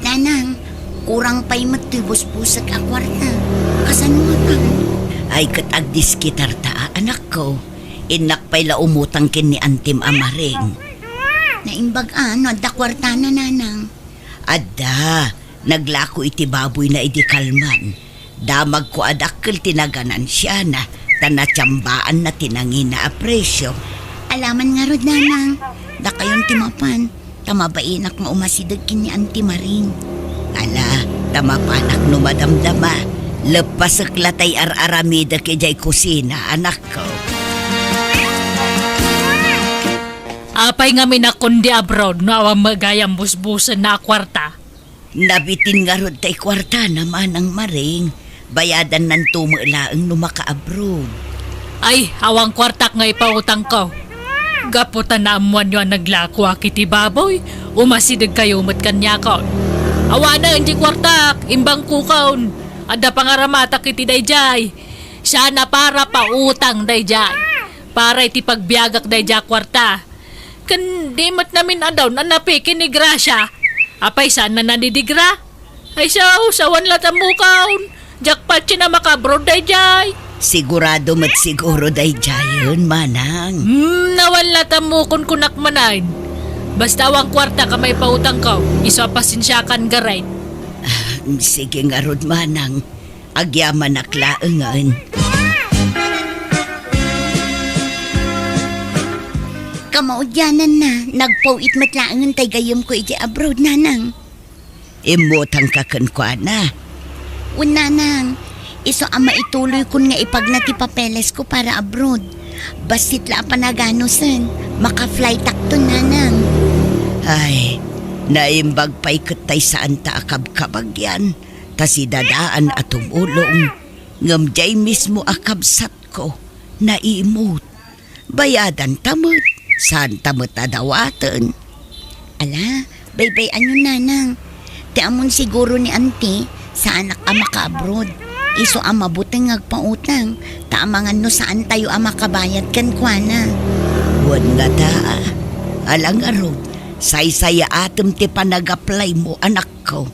Nanang, kurang pay met ti busbusek a kuarta. Kasano nga tan? Ay, ket agdiskitarta a, anakko. Innak pay la umutang ken ni antim a Maring. Naimbag a, no adda kuartana, Nanang? Adda, naglako iti baboyna idi kalman. Damagko a dakkel ti naganansiana, ta natiambaanna ti nangina a presio. Alaman ngarud, Nanang, dakayon ti mapan, ta mabainak nga umasideg ken ni Anti Maring. Ala, ta mapanak no madamdama. Leppasek la tay ar-aramidek idiay kusina, anakko. Apay ngamin a kundi abroad no awan met gayam busbusenna a kuarta? Nabitin ngarud tay kuartana, Manang Maring. Bayadannanto met laeng no makaabroad. Ay, awan kuartak nga ipautangko. Gapu ta naammoanyo a naglakoak iti baboy, umasidegkayo met kaniakon. Awanen diay kuartak, imbangkokon. Adda pangaramatak iti daydiay. Saan a para pautang daydiay. Para iti pagbiagak daydiay a kuarta. Ken di met namin-adaw a napiki ni Gracia. Apay saan a nadidigra? Ay, saw, sawan latta mukon. Diak patien a makaabroad daydiay. Sigurado met siguro daydiayen, Manang. Hmm, awan latta mukon kunak manen. Basta awan kuartak a maipautangko, isu a pasensiakan, Garet. Ah, sige ngarud, Manang. Agyamanak laengen. Kamaudiananna, nagpaw-it met laengen tay gayyemko idiay abroad, Nanang. Immutangka kenkuana? Wen, Nanang. Isu a maituloykon nga ipagna ti papelesko para abroad. Bassit la a panaganusen, maka-flightakton, Nanang. Ay, naimbag pay ket tay saanta a kabkabagyan. Ta si Dadaan a tumulong, ngem diay mismo a kabsatko, naimut. Bayadanta met, saanta met a dawaten. Ala, baybay-anyon, Nanang. Ti ammon siguro ni Anti, saanak a makaabroad. Isu a mabuteng nga agpautang, ta amangan no saantayo a makabayad kenkuana. Wen ngata, ala ngarud, saysayaatem ti panag-applymo, anak ko.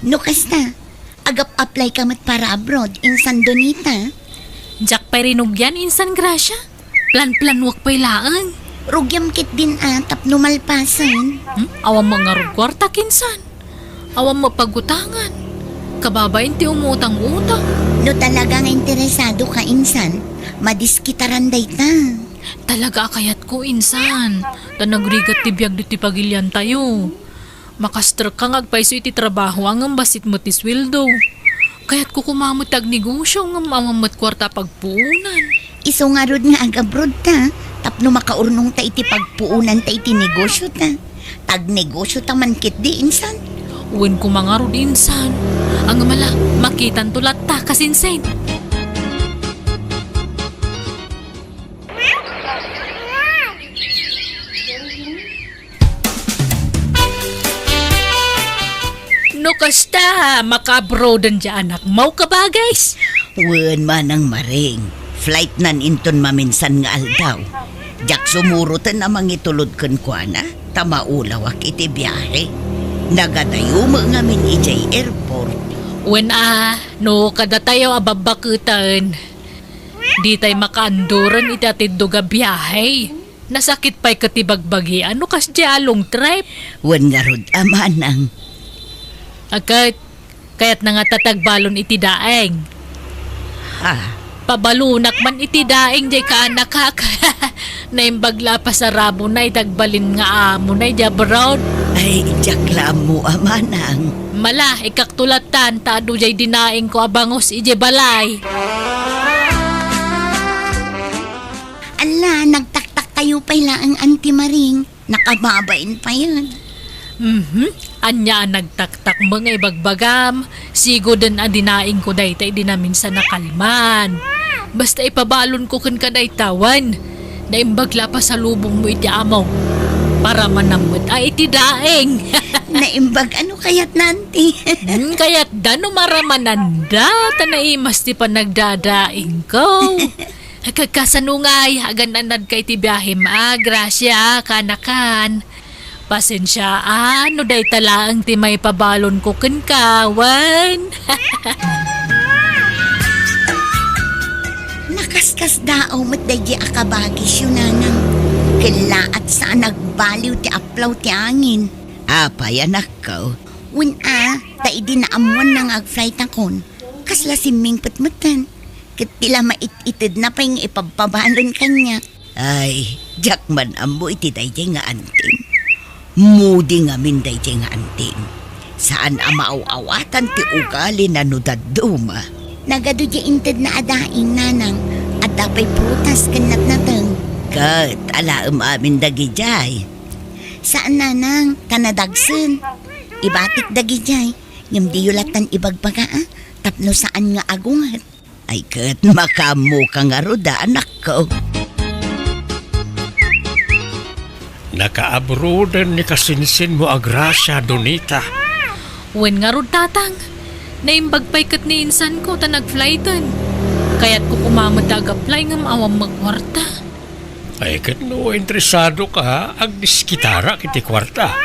No kasta, agap-apply ka met para abroad, insan Donita? Diak pay rinugian, insan Gracia. Plan-planuak pay laeng. Rugiam ketdin a tapno malpasen. Hmm? Awan met ngarud kuarta, insan. Awan met pagutangan. Kababain ti umutang-utang. No talaga nga interesado ka, insan, madiskitaran dayta. Talaga a kayatko, insan. Ta nagrigat ti biag ditoy pagiliantayo. Makastrek ka nga agpayso iti trabaho a ngem bassit met ti sueldo. Kayatko koma met ti agnegosyo ngem awan met kuarta a pagpuonan. Isu ngarud nga ag-abroad ta, tapno makaurnongta iti pagpuonanta iti negosyota. Agnegosyo ta man ketdi, insan. Wen koma ngarud, insan. Ngem ala, makitanto latta, kasinsin. No kasta, makaabroaden diay anakmo, kabagis? Wen, Manang Maring. Flightnan inton maminsan nga aldaw. Diak sumuroten a mangitulod kenkuana, ta maulawak iti biahe. Nagadayo met ngamin idiay airport. Wen a, no kadatayo a babbaketen, ditay makaanduren iti atiddog a biahe. Nasakit pay ket ti bagbagian no kasdiay a long trip. Wen ngarud a, Manang. Ket, kayatna ngata ti agbalon iti daeng. Ha? Pabalonak man iti daing diay kaanakak. Naimbag la a pasarabona iti agbalin nga amona idiay abroad. Ay, diak la ammo a manang. Mala, ikkakto lattan, ta adu diay dinaingko a bangus idiay balay. Ala, nagtaktaktayo pay laeng, Auntie Maring. Nakababain payen. Mhm. Ania a nagtaktakmo nga ibagbagam? Sigoden a dinaingko dayta idi naminsan a kalman. Basta ipabalonko kenka dayta, wen. Naimbag la a pasalubongmo iti amok. Para manammet a iti daing. Naimbag ano kayat nanti? Hmm, kayat da no maramananda, ta naimas ti panagdadaingko. Agkakasano ngay, agan-anadka iti biahem a, Gracia, kaanakan. Pasensia a, no dayta laeng ti maipabalonko kenka, wen. Nakaskasdaaw met daydi a kabagisyo, nanang. Kellaat sa a nagbaliw ti aplaw ti angin. Apay, anakko? Wen a, ta idi naammoanna nga agflightakon, kasla simmingpet metten. Ket ti la mait-itedna pay nga ipabpabalon kaniak. Ay, diak man ammo iti daydiay nga antim. Moody ngamin daydiay nga antim. Saan a maaw-awatan ti ugalina no dadduma. Nagadu diay intedna a daing, nanang. Adda pay prutas ken natnateng. Ket alaem amin dagidiay. Saan, nanang, ta nadagsen. Ibatik dagidiay. Ngem diyo lattan ibagbaga, a, tapno saan nga agunget. Ay ket, makaammoka ngarud a, anakko. Nakaabroaden ni kasinsinmo a Gracia, Donita. Wen ngarud, tatang. Naimbag pay ket ni insanko ta nagflighten. Kayatko koma met a ag-apply ngem awan met kuarta. Ay ket no interesadoka, agdiskitarak iti kuarta.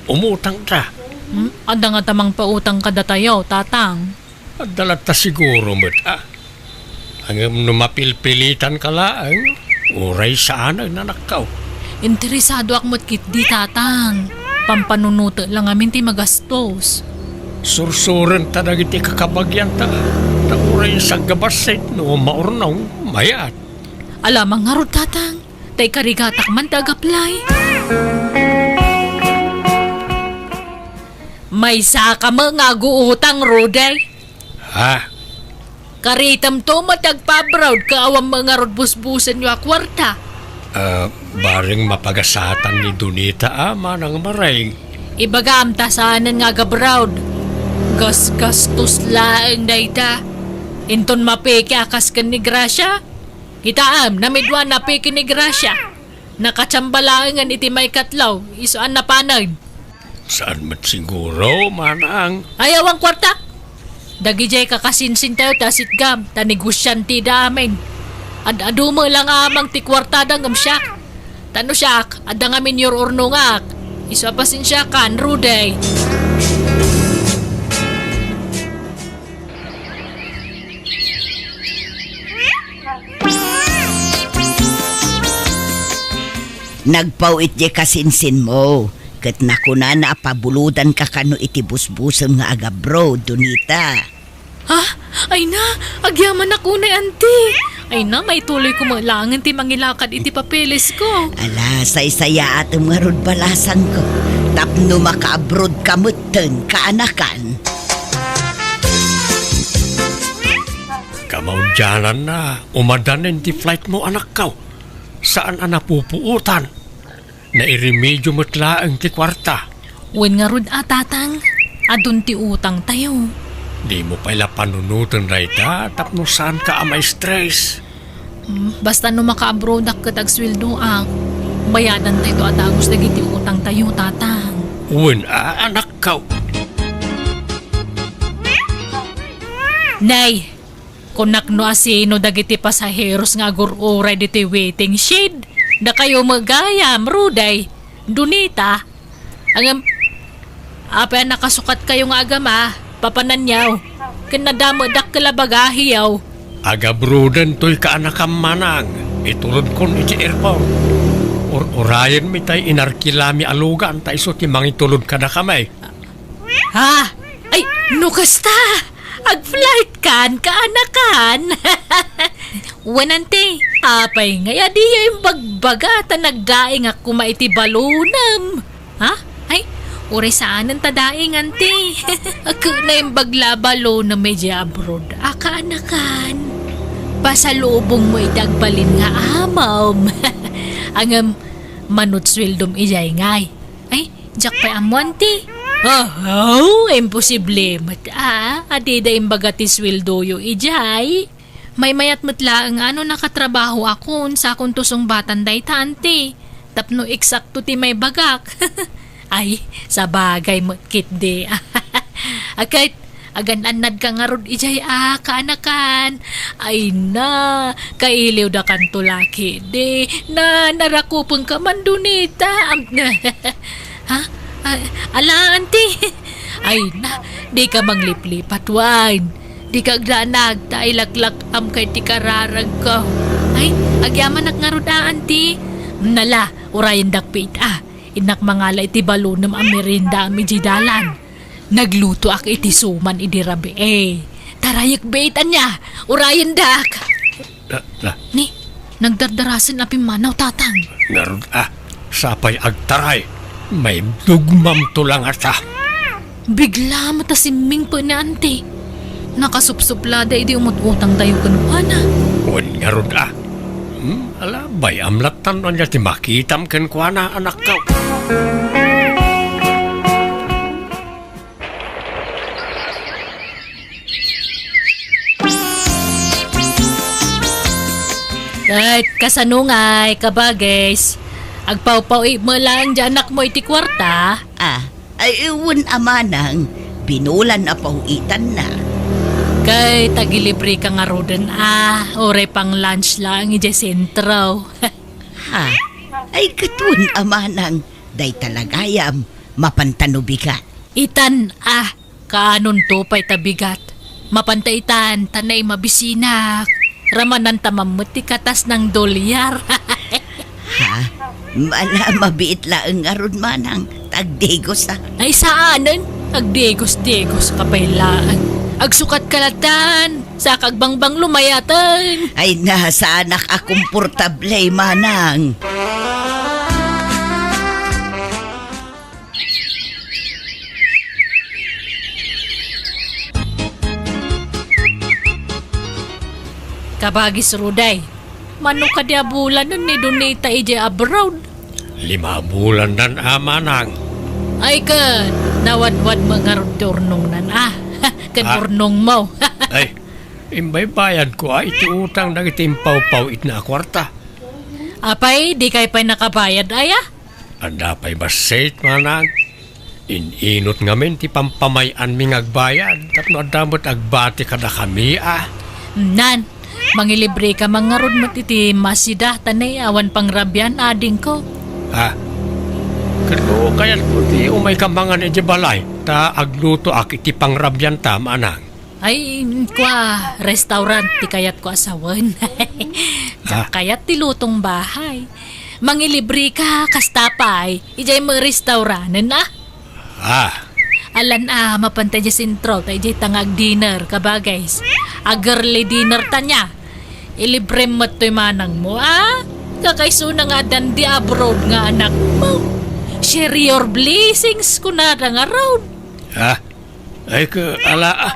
Umutangta. Hmm? Adda ngata mangpautang kadatayo, tatang? Adda latta siguro met, a. Ngem no mapilpilitanka laeng, uray saanen, anakko. Interesadoak met ketdi, tatang. Pampanunotek la ngamin ti magastos. Sursurenta dagiti kakabagianta, ta uray saggabassit no maurnong, mayat. Alamang ngarud, tatang. Ta ikarigatak man ti ag-apply. Maysaka met nga aguutang, Rudy. Ha? Karitemto met ti agpa-abroad ket awan met ngarud busbusenyo a kuarta. Ah, bareng mapagasatan ni Donita a, manang Maring. Ibagam ta saanen nga ag-abroad. Gasgastos laeng dayta. Inton mapeke a kas ken ni Gracia, kitaem, namidua napeke ni Gracia. Nakachamba laengen iti maikatlo, isu a napanen. Saan met siguro, manang? Ay, awan kuarta. Dagidiay kakasinsintayo ti asitgam, ta negosiantida amin. Ad-adu met la nga amang ti kuartada ngem siak. Ta no siak, adda ngamin yur-urnongak. Isu a pasensiakan, Rudy. Nagpaw-it diay kasinsinmo, ket nakunana a pabulodanka kano iti busbusem nga ag-abroad, Donita. Ha? Ay na, agyamanak unay, anti. Ay na, maituloyko met laengen ti mangilakad iti papeles ko. Ala, saysayaatem ngarud balasangko. Tapno maka-abroad ka metten, kaanakan. Kamaudiananna, umadanen ti flightmo, anakko. Saan a napupuotan. Nairemedio met laeng ti kuarta. Wen ngarud a, tatang, adun ti utangtayo. Dimo pay la panunoten dayta tapno saanka a ma-stress. Hmm, basta no maka-abroadak ket agsueldoak, bayadantayto a dagus dagiti utangtayo, tatang. Wen a, anakko. Nay, kunak no asino dagiti pasaheros nga agur-uray ditoy waiting shed. Dakayo met gayam, Rudy, Donita. Ngem, apay a nakasukatkayo nga agama, papananyo? Ken nadamedakka la bagahiyo. Ag-abroaden toy kaanakam, manang. Itulodkon iti airport. Ur-urayenmi tay inarkilami a lugan ta isu ti mangitulod kadakami. Ha? Ay, no kasta! Ag-flirt kan, kaanakan. Wen, anti, apay ngay a diyo imbagbaga ta nagdaingak koma iti balonem? Ha? Ay, uray saanen ta daing, anti. Ket naimbag la a balonem idiay abroad a kaanakan. Pasalubongmo iti agbalin nga amom. Ngem, manut sueldom idiay ngay. Ay, diak pay ammo, anti. Oh, oh, imposible met a, a dida imbaga ti sueldoyo idiay. Maymayat met laeng a no nakatrabahoakon, sakonto sungbatan dayta, anti. Tapno eksakto ti maibagak. Ay, sabagay met ketdi. Ket, agan-annadka ngarud idiay a kaanakan. Ay na, kailiwdakanto la ketdi. Na, narakupenka man, Donita. Am-, ha? Ay, ala, anti. Ay na, dika mangliplipat wen. Dika agdanag ta ilaklak-amka iti kararagko. Ay, agyamanak ngarud a, anti. Nala, urayendak pay ita. Innak mangala iti balonem a merienda idiay dalan. Naglutoak iti suman idi rabii. Tarayek bit, ania, urayendak. Na, na. Ni, nagdardarasen a pimmanaw, Tatang. Ngarud a, sapay agtaray. Maibdugmamto la ngata. Bigla met a simmingpet ni Anti. Nakasupsuplada idi umut-utangtayo kenkuana. Wen ngarud a. Hmm, ala, bay-am lattan no ania ti makitam kenkuana, anakko. Ket kasano ngay, kabages? Agpawpaw-it met laeng ti anakmo iti kuarta? Ah, ay, wen a manang, binulan a paw-itanna. Ket agilibreka ngaruden a, uray pang-lunch laeng idiay sentro. Ha? Ay, ket wen a manang, dayta la gayam, mapanta no bigat. Itan a, kaanonto pay ta bigat. Mapanta itan, ta naimabisinak. Ramananta man met ti katas nang dolyar. Ha? Mala, mabiit laeng ngarud manang, ta agdigos a. Ay, saanen? Agdigos-digos ka pay laeng. Agsukat ka latan, sa kagbangbang lumayaten. Ay, na, saanak a komportable, manang. Kabages Ruday, mano kadi a bulanen ni Donita idiay abroad? Lima a bulandan a manang. Ay ket, nawadwad met ngarud ti urnongnan a. Ken Ah. urnongmo. Ay, imbaybayadko a iti utang dagiti impawpaw-itna a kuarta. Apay, dikay pay nakabayad aya? Adda pay bassit, manang. In-inut ngamin ti pampamay-anmi nga agbayad tapno adda met agbati kadakami a. Nan, mangilibreka man ngarud met iti Masida ta nay awan pangrabian, adingko. Ha? Ket no kayatko ti umayka mangan idiay balay, ta aglutoak iti pangrabianta, manang. Ay, kua, restaurant ti kayatko a sawen. Diak Ah. kayat ti lutong bahay. Mangilibreka, kasta pay, idiay met restauranen a. Ah. Alan a, mapanta idiay sentro, ta idiay ta nga ag-dinner, kabages. Ag-early dinner ta nia. Ilibrem met toy manangmo, a? Kakaisuna nga addan di abroad nga anakmo. Share your blessings, kunada ngarud. Ah. Ay, ke, ala, ah,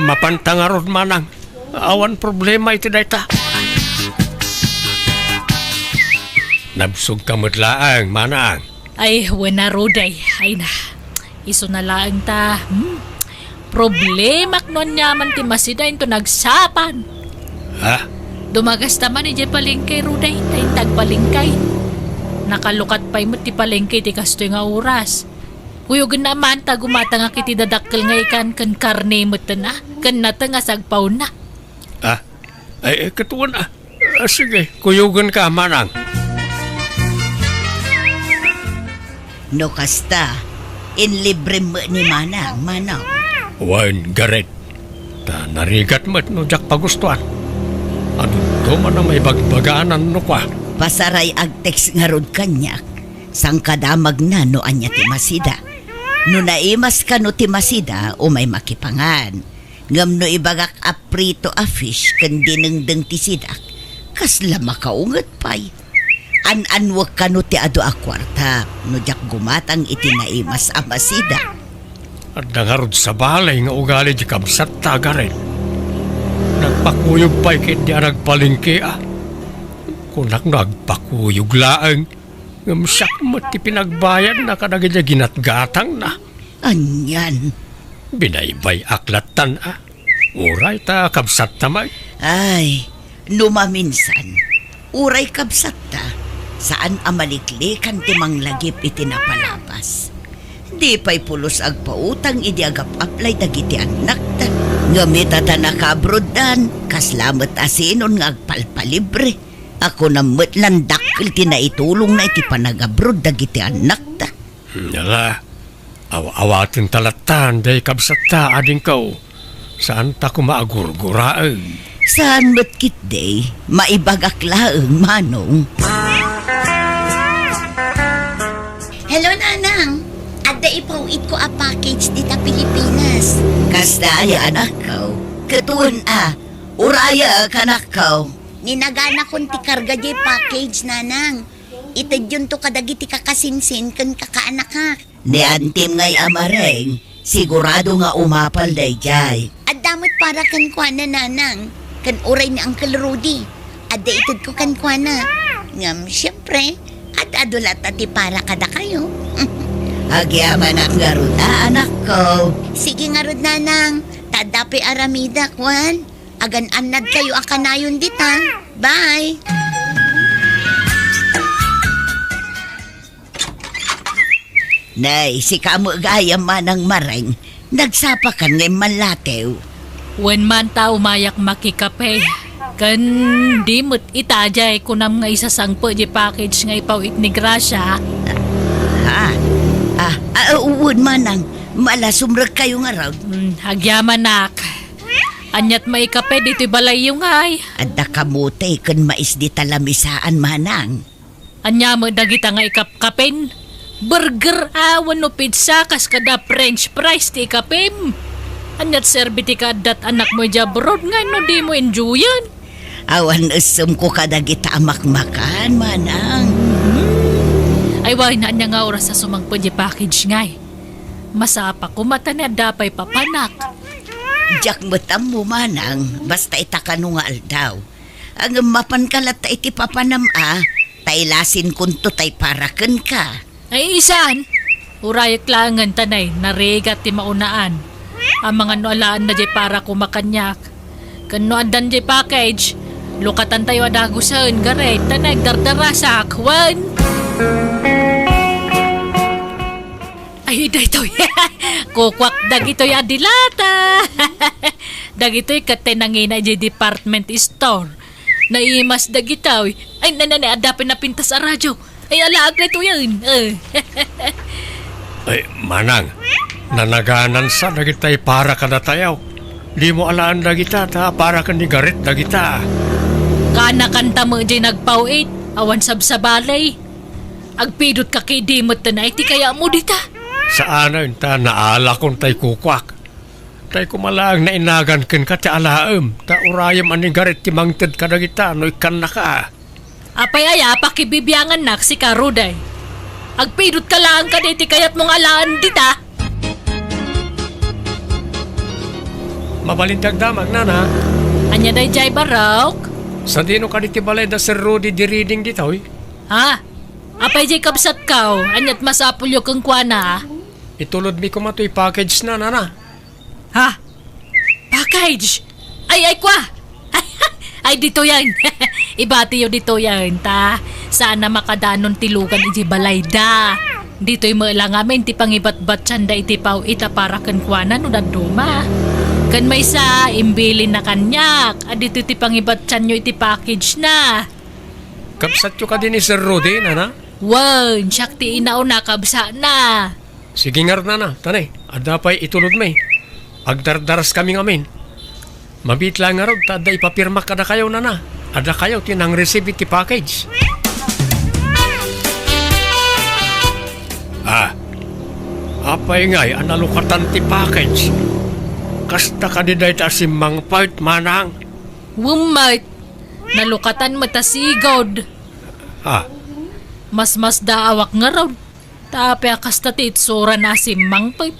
mapanta ngarud, manang. Awan problema iti dayta. Nabsogka met laeng, manang. Ay, wen a, Ruday. Ay na. Isuna laeng ta, hmm? Problemak no aniaman ti Masida inton agsapan. Ha? Dumagasta man idiay palengke, Ruday, ta inton agpalengke. Nakalukat pay met ti palengke iti kastoy nga oras. Kuyogenna man ta gumatangak iti dadakkel nga ikan ken karne metten a, ken nateng a sagpawna. Ah, ay, ay, ket wen a. Ah, sige, kuyogenka, manang. No kasta, inlibrem met ni manang, manang. Wen, garet. Ta narigat met no diak pagustuan. Adunto man a maibagbaganan no kua. Pasaray agtext ngarud kaniak. Sangkadamagna no ania ti Masida. No naimas kano ti Masida, umay makipangan. Ngem no ibagak a prito a fish ken dinengdeng ti sidak, kasla makaunget pay. An-annuek kano ti adu a kuarta no diak gumatang iti naimas a masida. Adda ngarud sabali nga ugali di kabsatta a Gareth. Nagpakuyog pay ketdi a nagpalengke a. Kunak no agpakuyog laeng, ngem siak met ti pinagbayadna kadagiti ginatgatangna. Anian? Binaybay-ak lattan a. Uray ta kabsatta met. Ay, no maminsan, uray kabsatta, saan a maliklikan ti manglagip iti napalabas. Di pay pulos agpautang idi agap-aplay dagiti annakta. Ngem ita ta nakaabroddan, kasla met a sinon nga agpalpalibre. Ako na met lan dakkel ti naitulongna iti panagabrod dagiti annakta. Ala, aw-awaten ta lattan, day kabsatta, adingko. Saan ta koma agurguraen. Saan met ketdi, maibagak laeng, Manong. Hello, Nanang. Adda ipaw-itko a package dita Pilipinas. Kasta aya, anakko? Ket wen a, uraya, kanakko. Ninaganakon ti karga diay package, Nanang. Itedyonto kadagiti kakasinsin ken kakaanakak. Ni antim ngay a Mareng, sigurado nga umapal daydiay. Adda met para kenkuana, Nanang, ken uray ni Uncle Rudy. Adda itedko kenkuana. Ngem, siempre, ad-adu latta ti para kadakayo. Agyamanak ngarud a, anakko. Sige ngarud, Nanang. Ta adda pay aramidak, wen. Agan-annadkayo a kanayon dita. Bye! Nay, sika met gayam, Manang Mareng. Nagsapakan nga immallatew. Wen man ta umayak makikape. Ken di met ita diay kunam nga isasangpet diay package nga ipaw-it ni Gracia. Ha? Ah, ah, wen, Manang. Mala, sumrekkayo ngarud. Hmm, agyamanak. Aniat maikape ditoy balayyo ngay? Adda kamote ken mais dita lamisaan, Manang. Ania met dagita nga ikapkapen? Burger a wenno pizza kas kada French fries ti ikapem? Aniat serbi ti kaaddat anakmo idiay abroad nga no dimo enjoyen? Awan essemko kadagita a makmakan, Manang. Hmm. Ay, wen, ania nga oras a sumangpet diay package ngay? Masapa koma ta ni adda pay papanak. Diak met ammo, Manang, basta ita kano nga aldaw. Ngem mapanka latta iti papanam a, ta ilasinkonto tay para kenka. Ay, isan? Urayek laengen ta nay, narigat ti maunaan. Amangan no alaenna diay para koma kaniak. Ken no addan diay package, lukatantayo a dagusen, Gareth, ta nagdardarasak, wen. Ay, daytoy. Kukuak dagitoy a dilata. Dagitoy ket tay nangina idiay department store. Naimas dagitoy. Ay, na, na, na, adda pay napintas a radio. Ay, alaak daytoyen. Eh. Ay, Manang, nanaganansa dagitay para kadatayo. Dimo alaen dagita, ta para ken ni Gareth dagita. Kanakanta met diay nagpaw-it, awan sabsabali. Agpidot ka ket di met ta nay ti kayatmo dita. Saanen ta naalakon tay kukuak. Tay koma laeng nainagan kenka ti alaem, ta urayem a ni Gareth ti mangted kadagita no ikkannaka. Apay aya a pakibibiangannak, sika Rudy? Agpidot ka laeng kadi ti kayatmo nga alaen dita. Mabalin ti agdamag, Nana. Ania daydiay, Barok? Sadino kadi ti balay da Sir Rudy di Reading ditoy? Ha? Apay diay kabsatko? Aniat masapulyo kenkuana? Itulodmi koma toy package na, Nana. Ha? Package? Ay, ay, kwa! Ay, ditoyen. Ibatiyo ditoyen, ta saan a makadanon ti lugan idiay balayda. Ditoy met la ngamin ti pangibatbatianda iti paw-it a para kenkuana no dadduma. Ken maysa, imbilinna kaniak a ditoy ti pangibatianyo iti package na. Kabsatyo kadi ni Sir Rudy, Nana? Wen, siak ti inauna, kabsatna. Sige ngarud, Nana, ta nay, adda pay itulodmi. Agdardaraskami ngamin. Mabiit laeng ngarud ta adda ipapirmak kadakayo, Nana. Adda kayo ti nang-receive iti package. Ah, apay ngay a nalukatan ti package? Kasta kadi dayta a simmangpet, manang? Wen met, nalukatan met a sigud. Ah. Masmasdaawak ngarud. Ta apay a kasta ti itsurana a simmangpet?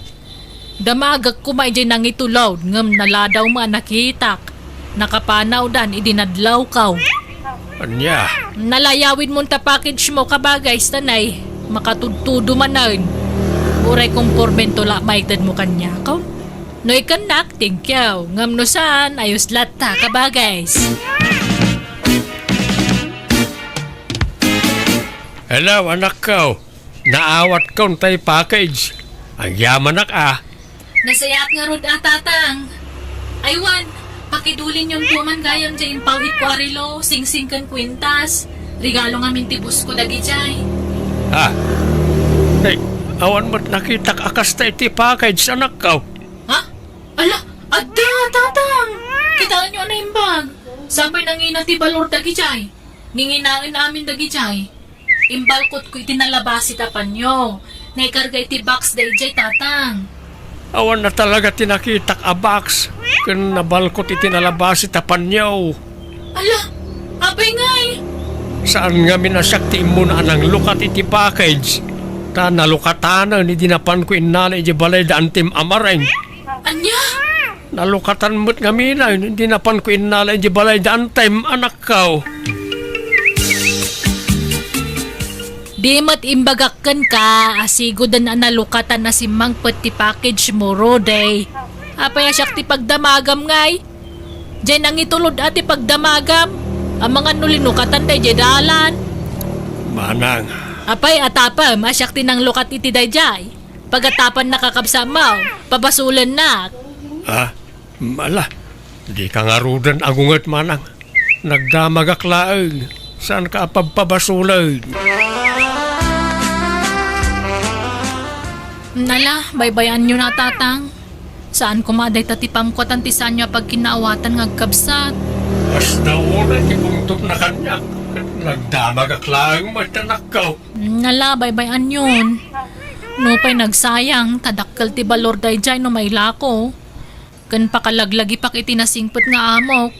Damagek koma idiay nangitulod ngem naladaw met a nakitak. Nakapanawdan idi nadlawko. Ania? Nalayawidmon ta package mo, kabagay, sanay makatudtudo manen. Uray kompormento la maitedmo kaniak. No ikennak, thank you. Ngem no saan, ayos latta, kabagay. Hello, anakko. Naawatkon tay package. Agyamanak a. Nasayaat ngarud a, Tatang. Aywan, pakidulinyon koma gayam diay impawhitko a relo, singsing ken kuintas. Regalo ngamin ti boss ko dagidiay. Ha? Ay, awan met nakitak a kasta iti package, anakko. Ha? Ala, adda, Tatang! Kitaenyo a naimbag. Sapay nangina ti balor dagidiay. Nginginaen amin dagidiay. Imbalkotko iti nalabasi ta panyo. Naikarga iti box daydiay, Tatang. Awan na talaga ti nakitak a box ken nabalkot iti nalabasi ta panyo. Ala, apay ngay? Saan ngamin a siak ti immuna a nanglukat iti package, ta nalukatanen idi napanko innala idiay balay da Antim a Mareng. Ania? Nalukatan met ngamin idi napanko innala idiay balay da Antim, anakko. Di met imbagak kenka a siguden a nalukatan a simmangpet ti package mo, Rudy. Apay a siak ti pagdamagam ngay? Diay nangitulod a ti pagdamagam. Amangan no linukatan daydiay dalan. Manang. Apay a tapem a siak ti nanglukat iti daydiay? Pagatapan nakakabsat mo, pabasolennak. Ha? Ala, dika ngaruden agunget, manang. Nagdamagak laeng. Saanka a pabpabasolen? Nala, baybay-anyo na, Tatang. Saan koma dayta ti pangkuatan ti saanyo a pagkinaawatan nga agkabsat. Kasda unay ti pungtotna kaniak. Nagdamagak laeng met, anakko. Nala, baybay-anyon. Nupay nagsayang, ta dakkel ti balor daydiay no mailako. Ken pakalaglagipak iti nasingpet nga amok.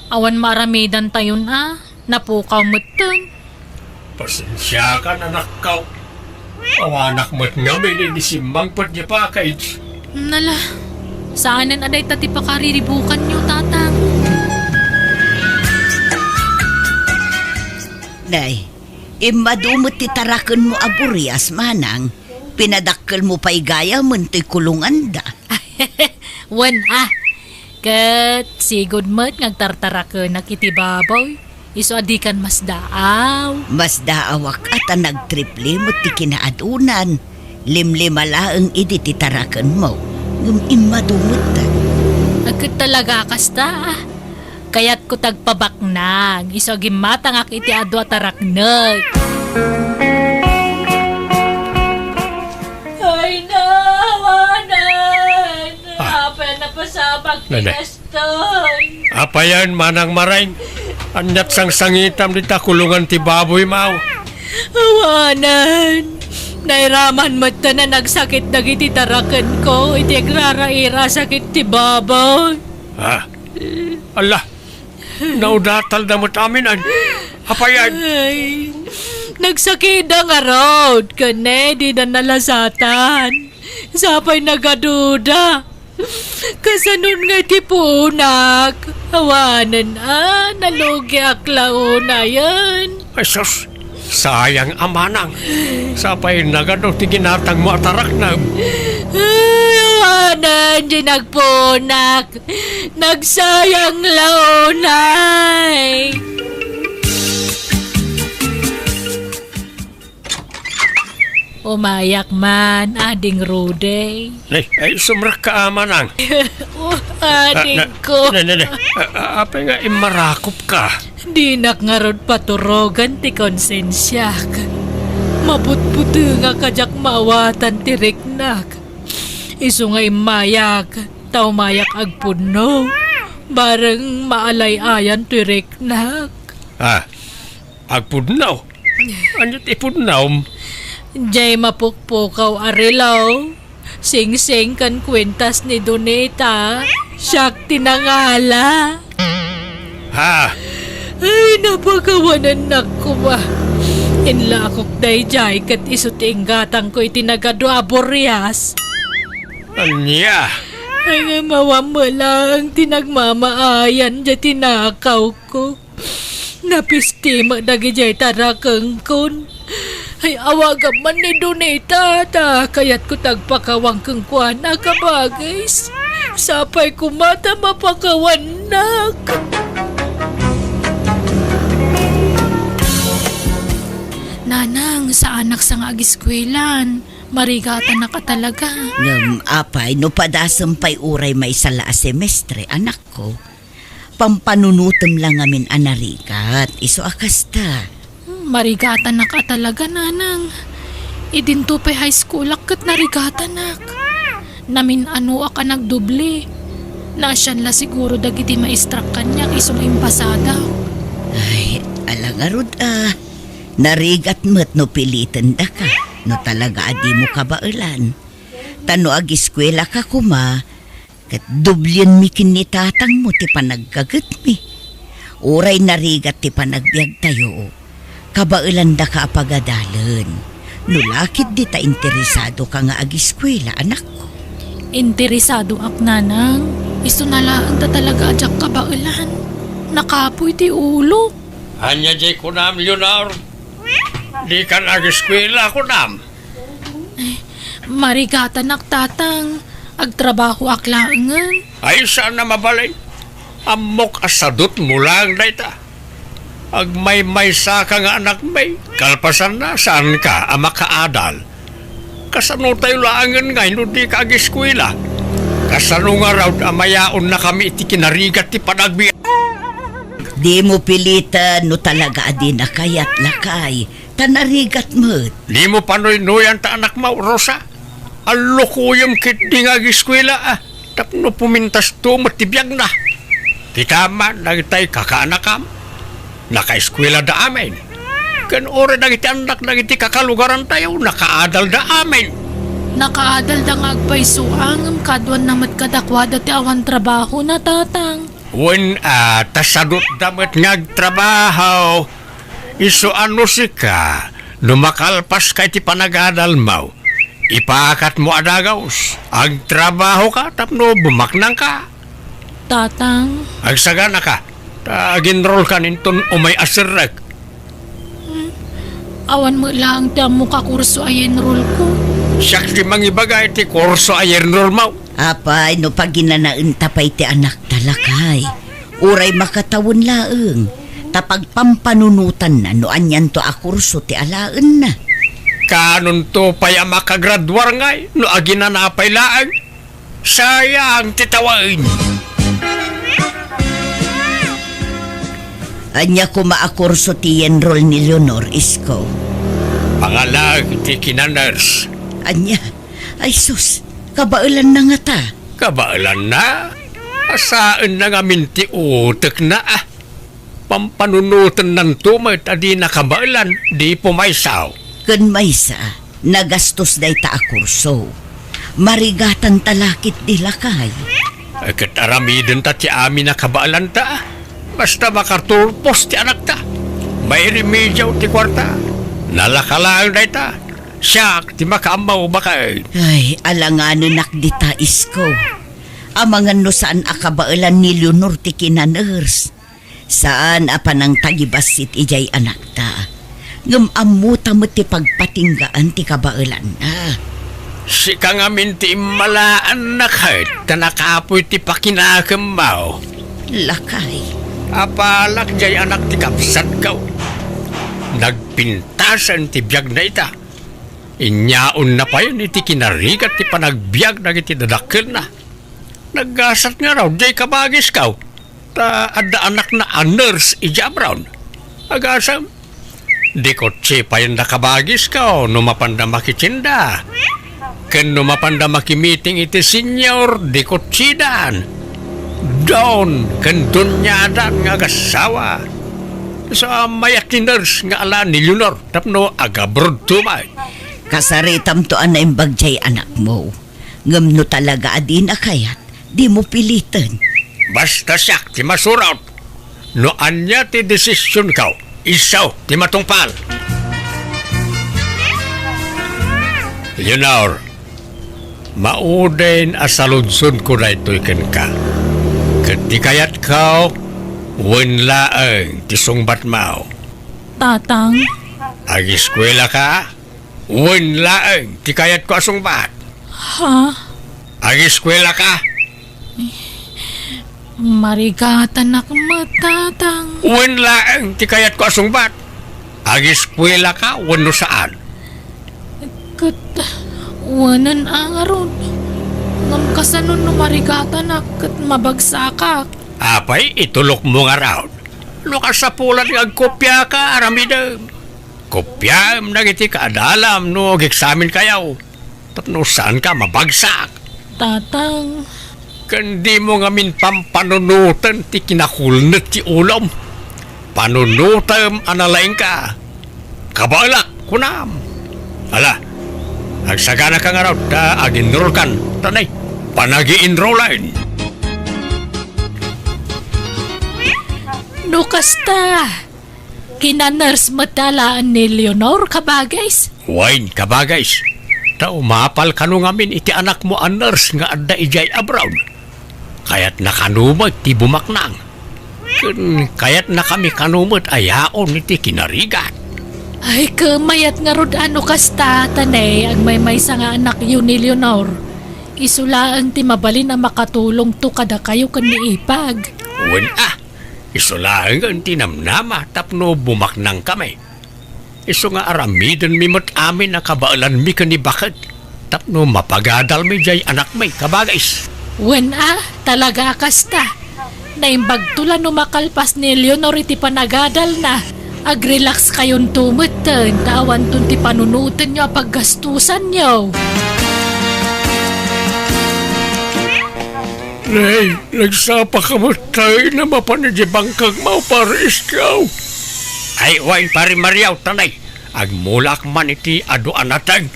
Awan maaramidantayon a, napukaw metten. Pasensiakan, anakko. Awanak met ngamin idi simmangpet diay package. Nala, saanen a dayta ti pakariribukanyo, Tatang. Nay, immadu met ti tarakenmo a burias, manang. Pinadakkelmo pay gayamen toy kulonganda. Wen a, ket sigud met nga agtartarakenak iti baboy, isu a dikan masdaaw. Masdaawak a ta nagtriple met ti kinaadunan. Limlima laeng idi ti tarakenmo, ngem immadu met. Ket talaga kasta, a. Kayatko ti agpabaknang, isu a gimmatangak iti adu a taraknek. Ay, nawanan! Ah. Apay a napasamak ti Nene. Kastoy? Apayen, Manang Mareng? Aniat sangsangitam dita kulongan ti baboy, maw? Awanan! Nairaman met ta a nagsakit dagiti tarakenko iti agraraira a sakit ti baboy. Ah, ala, naudatalda met amin, ay. Apayen? Ay, nagsakitda ngarud, ken ne, dida nalasatan. Sapay nagaduda. Kasanon nga iti puonak? Awanen a, nalugiak la unayen. Ay, sus, sayang a manang. Sapay nagadu ti ginatangmo a taraknem. Ay, awanen, di nagpuonak. Nagsayang la unay. Umayak man, Ading Rudy. Ay, ay, sumrekka a manang. Oh, adingko. Ah, na, na, na, na. Ah, ah, apay nga immarakopka? Dinak ngarud paturogan ti konsensiak. Mabutbutengak a diak maawatan ti riknak. Isu nga immayak, ta umayak agpudno. Bareng maalay-ayan ti riknak. Ah, agpudno? Ania ti pudnom? Diay mapukpukaw a relo. singsing ken kuentas ni Donita. Siak ti nangala. Ha? Ay, napakawanennak koma. Inlakok daydiay ket isu ti inggatangko iti nagadua a burias. Ania? Ay, nga mawammo laeng ti nagmamaayan diay tinakawko. Napisti met dagidiay tarakengkon. Ay, awagam man ni Donita, ta kayatko ti agpakawang kenkuana, kabagis. Sapay koma ta mapakawannak. Nanang, saanak sa nga agiskuelan. Marigatanak a talaga. Ngem apay, no padasem pay uray maysa la a semestre, anakko, pampanunotem la ngamin a narigat, isu a kasta. Hmm, marigatanak a talaga, nanang. Idinto pay high schoolak ket narigatanak. Namin-anoak a nagdoble. Naasian la siguro dagiti maestrak kaniak isu nga imbasadak. Ay, ala ngarud a. Narigat met no pilitendaka, no talaga a dimo kabaelan. Ta no agiskuelaka koma, ket doblienmi ken ni tatangmo ti panaggagetmi. Uray narigat ti panagbiagtayo, kabaelandaka a pagadalen. No la ketdi ta interesadoka nga agiskuela, anakko. Interesadoak, nanang. Isuna laeng ta talaga a diak kabaelan. Nakapuy ti ulok. Ania diay kunam, Leonor? Dikan agiskuela, kunam? Ay, marigatanak, tatang. Agtrabahoak laengen. Ay, saan a mabalin. Ammok a sadutmo laeng dayta. Agmaymaysaka nga anakmi. Kalpasanna, saanka a makaadal. Kasanotayo laengen ngay no dika agiskuela? Kasano ngarud a mayaonnakami iti kinarigat ti panagbiag? Dimo piliten no talaga a dina kayat, lakay, ta narigat met. Dimo panuynoyan ta anakmo, Rosa. Allukoyem ketdi nga agiskuela, a. Tapno pumintasto met ti biagna. Kitam man dagiti kakaanakam, nakaeskuelada amin. Ken uray dagiti annak dagiti kakalugarantayo, nakaadalda amin. Nakaadalda nga agpayso, ngem kaduanna met kadakuada ti awan trabahona, tatang. Wen a, ta sadutda met nga agtrabaho. Isu a no sika, no makalpaska iti panagadalmo, ipakatmo a dagus, agtrabahoka tapno bumaknangka. Tatang. Agsaganaka, ta agenrolkan inton umay a serrek. Hmm. Awan met laeng ti ammok a kurso a i-enrollko. Siak ti mangibaga iti kurso a i-enrollmo. Apay, no paginanaenta pay ti anakta, lakay. Uray makatawen laeng, ta pagpampanunotanna no anianto a kurso ti alaenna. Kaanonto pay a makagraduar ngay no aginana pay laeng? Sayang ti tawen. Ania koma a kurso ti i-enroll ni Leonor, isko? Pangalaag ti kinanurse. Ania? Ay sus, kabaelanna ngata? Kabaelanna? Asaenna ngamin ti utekna, a. Pampanunotennanto met a dina kabaelan, di pumaysa. Ken maysa, nagastos dayta a kurso. Marigatanta la ketdi, lakay. Ay, ket aramidenta ti amin a kabaelanta, a. Basta makaturpos ti anakta. Mairemediaw ti kuarta. Nalaka laeng dayta. Siak ti makaammo, baket. Ay, alanganenak dita, isko. Amangan no saan a kabaelan ni Leonor ti kinanurse. Saan a panangtagibassit idiay anakta. Ngem ammota met ti pagpatinggaan ti kabaelanna. Sika ngamin ti immalaanna ket ta nakapuy ti pakinakemmo. Lakay. Apalak diay anak ti kabsatko. Nagpintasen ti biagna ita. Inyaonna payen iti kinarigat ti panagbiag dagiti dadakkelna. Naggasat ngarud diay kabagisko, ta adda anakna a nurse idiay Abron. Agasem, di kotse payen da kabagisko no mapanda makitinda. Ken no mapanda makimiting iti senior, di kotsidan. Don ken doniadan nga agassawa. Sa mayat ti nurse nga ala ni Leonor tapno agabrodto met. Kasaritamto a naimbag diay anakmo. Ngem no talaga a dina kayat, dimo piliten. Basta siak ti masurot. No ania ti desisionko, isu ti matungpal. Leonor, mauden a saludsodko daytoy kenka. Ket ti kayatko, wen laeng ti sungbatmo. Tatang? Ageskuelaka? Wen laeng ti kayatko a sungbat. Ha? Ageskuelaka? Marigatanak met, Tatang. Wen laeng ti kayatko a sungbat. Ageskuelaka wenno saan? Ket wenen a ngarud. Ngem kasano no marigatanak ket mabagsakak? Apay, itulokmo ngarud. No kasapulan nga agkopiaka, aramidem. Kopiaem dagiti kaadalam no ageksaminkayo. Tapno saanka mabagsak. Tatang. Ken dimo ngamin pampanunoten ti kinakulnet ti ulom. Panunotem a nalaingka. Kabaelak, kunam. Ala, agsaganaka ngarud ta aginrolkan. Tanay, panagi-enrolan. No kasta, kina-nurse met laeng ni Leonor, kabagis? Wen, kabagis. Ta umapal kano ngamin iti anakmo a nurse nga adda idiay abroad. Kayatna kano met ti bumaknang. Ken kayatnakami kano met a yaon iti kinarigat. Ay, ket mayat ngarud a no kasta, tanay, agmaymaysa nga anakyo ni Leonor. Isu laeng ti mabalin a makatulongto kadakayo ken ni Ipag. Wen a, isu laeng ti namnama tapno bumaknangkami. Isu nga aramidenmi met amin a kabaelanmi ken ni baket tapno mapagadalmi diay anakmi, kabagis. Wen a, talaga a kasta. Naimbagto la no makalpas ni Leonor iti panagadalna. Agrelax kayonto metten ta awanton ti panunotenyo a paggastusanyo. Nay, nagsapaka met tayo a mapan iti bangkagmo, Pare Iskaw. Ay, wen, Pare Mario, tanay. Agmulak man iti adu a nateng.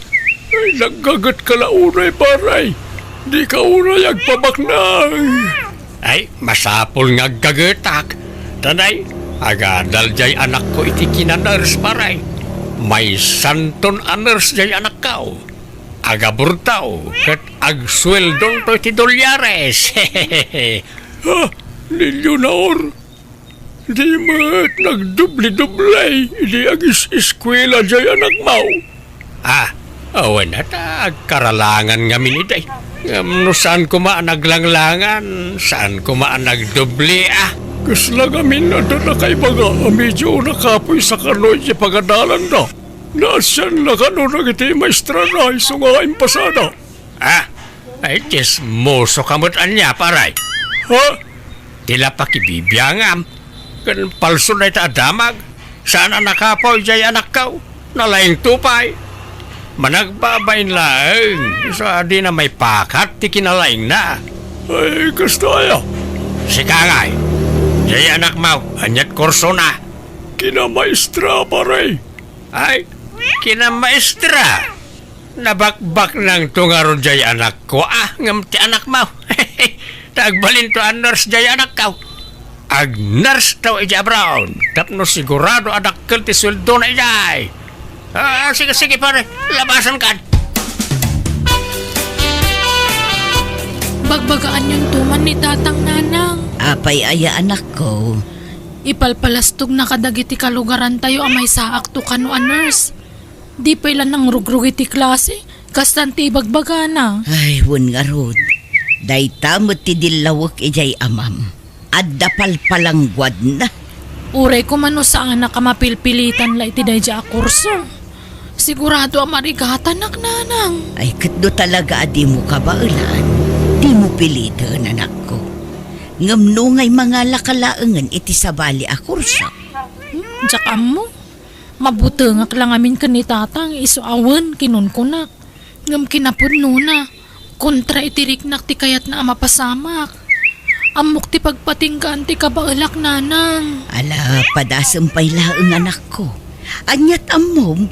Ay, naggagetka la unay, pare. Dika unay agpabaknang. Ay, masapul nga aggagetak. Tanay, agadal diay anakko iti kina-nurse, pare. Maysanton a nurse diay anakko. Agaburto, ket agsueldonto iti dolyares. Ha? Ni Leonor? Di met nagdubli-dubli idi agis-eskuela diay anakmo? Ah, awan a ta agkaralangan ngamin idi. Ngem no saan koma a naglanglangan, saan koma a nagdubli, ah. Kasla ngamin adda nakaibaga a medio nakapoy sa kano iti pagadalanda. Naasianna kano dagiti maestrana isu nga impasada. Ah, ay, tsismoso ka met ania, pare. Ha? Ti la pakibibiangam, ken palso dayta a damag, saan a nakapoy diay anakko, nalaingto pay. Managbabain laeng, isu a dina maipakat ti kinalaingna. Ay, kasta aya? Sika ngay, diay anakmo, ania't kursona? Kinamaestra, pare. Ay, kinamaestra. Nabakbaknangto ngarud diay anakko, ah, ngem ti anakmo. Ta agbalinto a nurse diay anakko. Ag-nurse to idiay abroad, tapno sigurado a dakkel ti sueldona idiay. Ah, sige, sige, pare, labasankan. Bagbagaanyonto man ni Tatang, Nanang. Apay aya, anakko? Ipalpalastogna kadagiti kalugarantayo a maysaakto kano a nurse. Di pay la nangrugrugi ti klase, kastan ti ibagbagana. Ay, wen ngarud. Dayta met ti dillawek idiay amam. Adda palpalangguadna. Uray koma no saanak a mapilpilitan la iti daydiay a kurso. Sigurado a marigatanak, Nanang. Ay, ket no talaga a dimo kabaelan, dimo piliten, anakko. Ngem no ngay mangalaka laengen iti sabali a kurso. Hmm, diak ammo. Mabutengak la ngamin ken ni Tatang, isu a wen kinunkunak. Ngem kinapudnona, kontra iti riknak ti kayatna a mapasamak. Ammok ti pagpatinggaan ti kabaelak, Nanang. Ala, padasem pay laeng, anakko. Ania't ammom?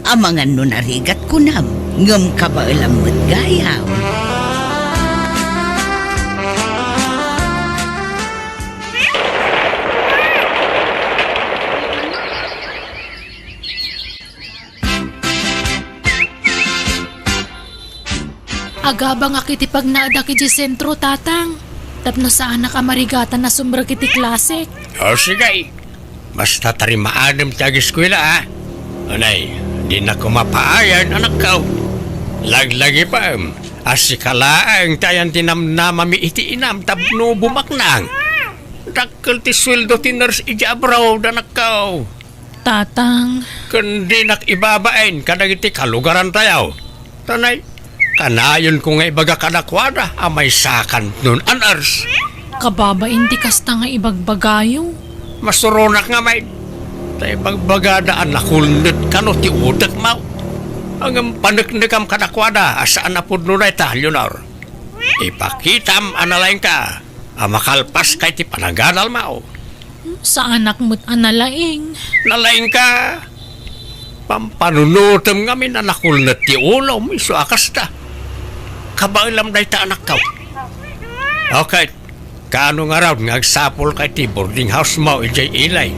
Amangan no narigat kunam, ngem kabaelam met gayam. Agabangak iti pagnaedak idiay sentro, Tatang, tapno saanak a marigatan a sumrek iti klasek. O, sige. Basta tarimaadem ti agiskuela, a. Unay, dina koma paayan, anakko. Laglagipem a sika laeng ti ayan ti namnamami iti inam tapno bumaknang. Dakkel ti sueldo ti nurse idiay abroad, anakko. Tatang. Ken dinak ibabain kadagiti kalugarantayo. Tanay, kanayonko nga ibaga kadakuada a maysakanton a nurse. Kababain ti kasta nga ibagbagayo. Masuronak ngamin. Ta ibagbagada a nakulnet kano ti utekmo. Ngem paneknekam kadakuada a saan a pudno dayta, Leonor. Ipakitam a nalaingka a makalpaska iti panagadalmo. Saanak met a nalaing. Nalaingka. Pampanunotem ngamin a nakulnet ti ulom, isu a kasta. Kabaelam dayta, anakko. Okay. Kaano ngarud nga agsapulka iti boarding housemo idiay Ilay?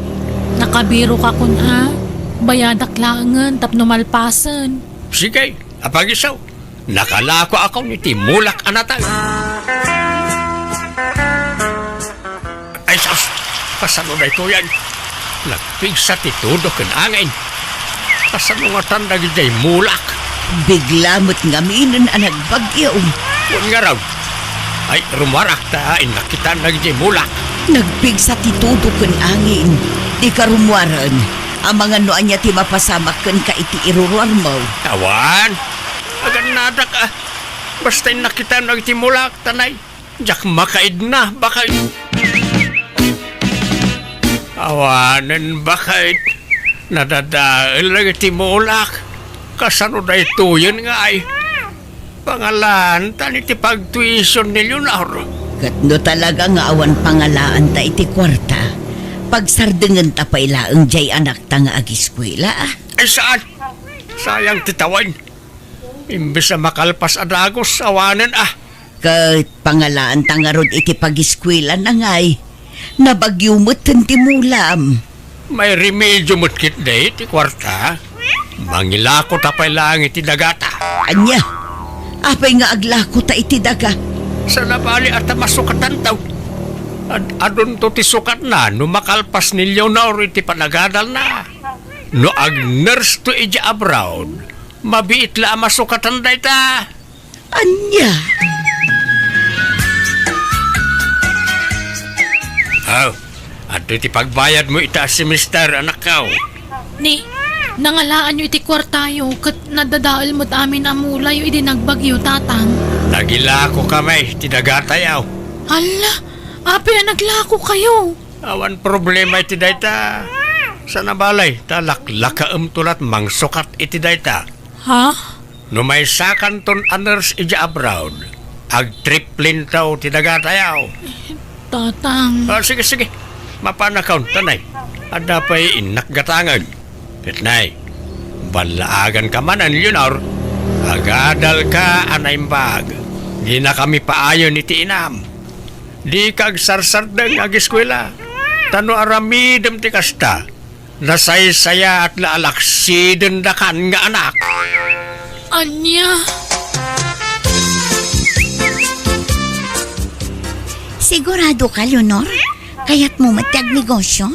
Nakabirokakon a. Bayadak laengen tapno malpasen. Sige, apagiso. Nakalakoakon iti mulak a natay. Ay, sus! Kasano daytoyen? Nagpigsa ti tudo ken angin. Kasano ngatan dagidiay mulak? Bigla met ngaminen a nagbagyo. Wen ngarud. Ay, rummuarak ta innak kitaan dagidiay mulak. Nagpigsa ti tudo ken angin. Dika rummuaren. Amangan no ania ti mapasamak kenka iti iruruarmo. Awan. Agannadak a. Basta innak kitaan dagiti mulak, tanay. Diak makaidna, baket. Awanen, baket. Nadadael dagiti mulak. Kasano daytoyen nga ay? Pangalaantan iti pagtuition ni Leonor. Ket no talaga nga awan pangalaanta iti kuarta, pagsardengenta pay laeng diay anakta nga agiskuela, a? Ay, saan? Sayang ti tawen. Imbes a makalpas a dagus, awanen a. Ket pangalaanta ngarud iti pagiskuelana ngay. Nabagyo metten ti mulam. Mairemedio met ketdi ti kuarta. Mangilakota pay laeng iti dagata. Ania? Apay nga aglakota iti daga? Saan a bali a ta masukatanto. Ad-adunto ti sukatna no makalpas ni Leonor iti panagadalna. No ag-nurseto idiay abroad, mabiit la a masukatan dayta. Ania? Aw, adtoy ti pagbayadmo ita a semester, anakko. Ni, nangalaanyo iti kuartayo ket nadadael met amin a mulayo idi nagbagyo, Tatang. Nagilakokamin ti dagatayo. Alla, apay a naglakokayo? Awan problema iti dayta. Saan a bali ta laklakaemto lat mangsukat iti dayta. Ha? No maysakanton a nurse idiay abroad, agtriplento ti dagatayo. Tatang. Ah, sige, sige. Mapanakon, tanay. Adda pay innak gatangen. Ket nay, ballaaganka manen, Leonor. Agadalka a naimbag. Dinakami paayen iti inam. Dika agsarsardeng nga agiskuela. Ta no aramidem ti kasta, nasaysayaat la a laksidendakan nga anak. Ania? Siguradoka, Leonor? Kayatmo met ti agnegosio?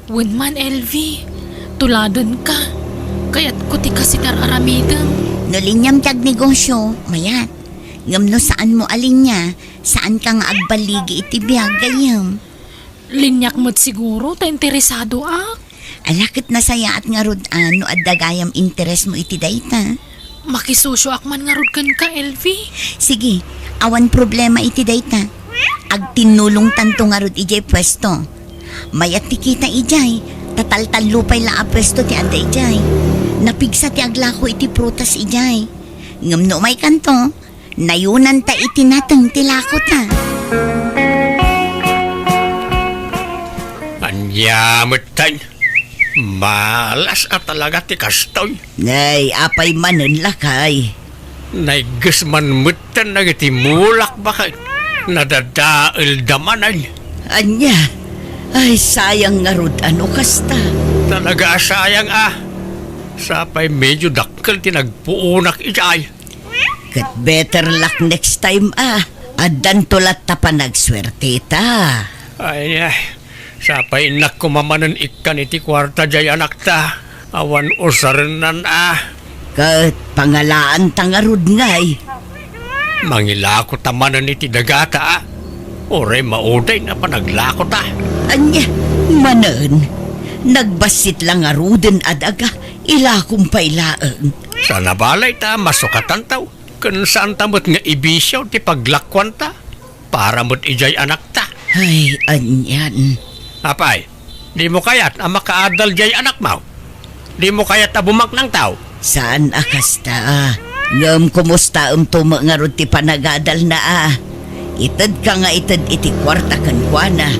Wen man, Elvie. Tuladenka. Kayatko ti kaasitar-aramidem. No liniam ti agnegosio, mayat. Ngem no saanmo a linia, saanka nga agballigi iti biag, gayyem. Liniak met siguro ta interesadoak. Ala, ket nasayaat ngarud a no adda gayam interesmo iti dayta. Makisosioak man ngarud kenka, Elvie. Sige, awan problema iti dayta. Agtinnulongtanto ngarud idiay puesto. Mayat ti kita idiay, ta taltallo pay la a puesto ti adda idiay. Napigsa ti aglako iti prutas idiay. Ngem no umaykanto, nayonanta iti nateng ti lakota. Ania metten? Malas a talaga ti kastoy. Nay, apay manen, lakay? Naigges man metten dagiti mulak, baket. Nadadaelda manen. Ania? Ay, sayang ngarud a no kasta. Talaga a sayang a. Sapay medyo dakkel ti nagpuonak idiay. Ket better luck next time, a. Addanto latta panagsuerteta. Ay, ay. Sapay innak koma manen ikkan iti kuarta jay anakta. Awan usarennan, a. Ket pangalaanta ngarud ngay. Mangilakota manen iti dagata, a. Uray maudayna panaglakota. Ania, manen, nagbassit la ngaruden a daga, ilakom pay laeng. Saan a bale ta masukatantaw, ken saanta met nga ibisio ti paglakuanta. Para met idiay anakta. Ay, anian. Apay, dimo kayat a makaadal diay anakmo? Dimo kayat a bumaknangtaw? Saan a kasta. Ngem kumustaemto met ngarud ti panagadalna, a? Itedka nga ited iti kuarta kenkuana,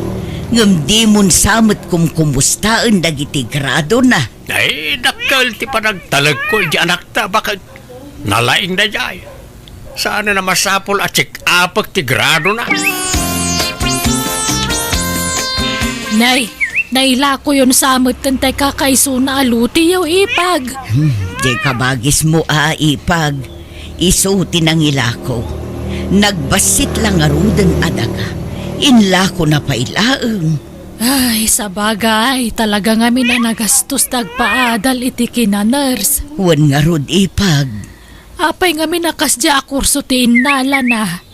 ngem dimon sa met kumkumustaen dagiti gradona. Ay, dakkel ti panagtalekko iti anakta, baket nalaing daydiay. Saan a masapul a check-upek ti gradona. Nay, nailakoyon sa met ken tay kakaisuna a lutiyo, Ipag. Hmm, di kabagismo a, Ipag. Isu ti nangilako. Nagbassit la ngaruden a daga. Inlakona pay laeng. Ay, sabagay, talaga ngamin a nagastos ti agpaadal iti kinaners. Wen ngarud, Ipag. Apay ngamin a kasdiay a kurso ti innalana?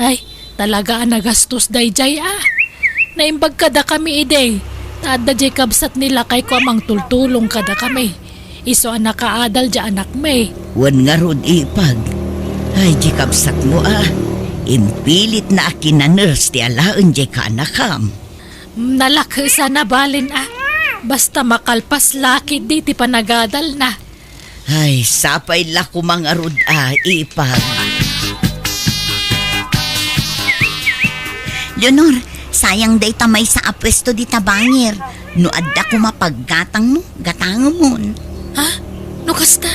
Ay, talaga a nagastos daydiay a. Naimbag kadakami idi, ta adda diay kabsat ni lakayko a mangtultulong kadakami. Isu a nakaadal diay anakmi. Wen ngarud, Ipag. Ay, diay kabsatmo a. Impilitna a kinaners ti alaen diay kaanakam. Nalakes a nabalen a. Basta makalpas la ketdi ti panagadalna. Ay, sapay la koma ngarud a, Ipag. Leonor, sayang dayta maysa a puesto dita bangir. No adda koma paggatangmo, gatangemon. Ha? No kasta,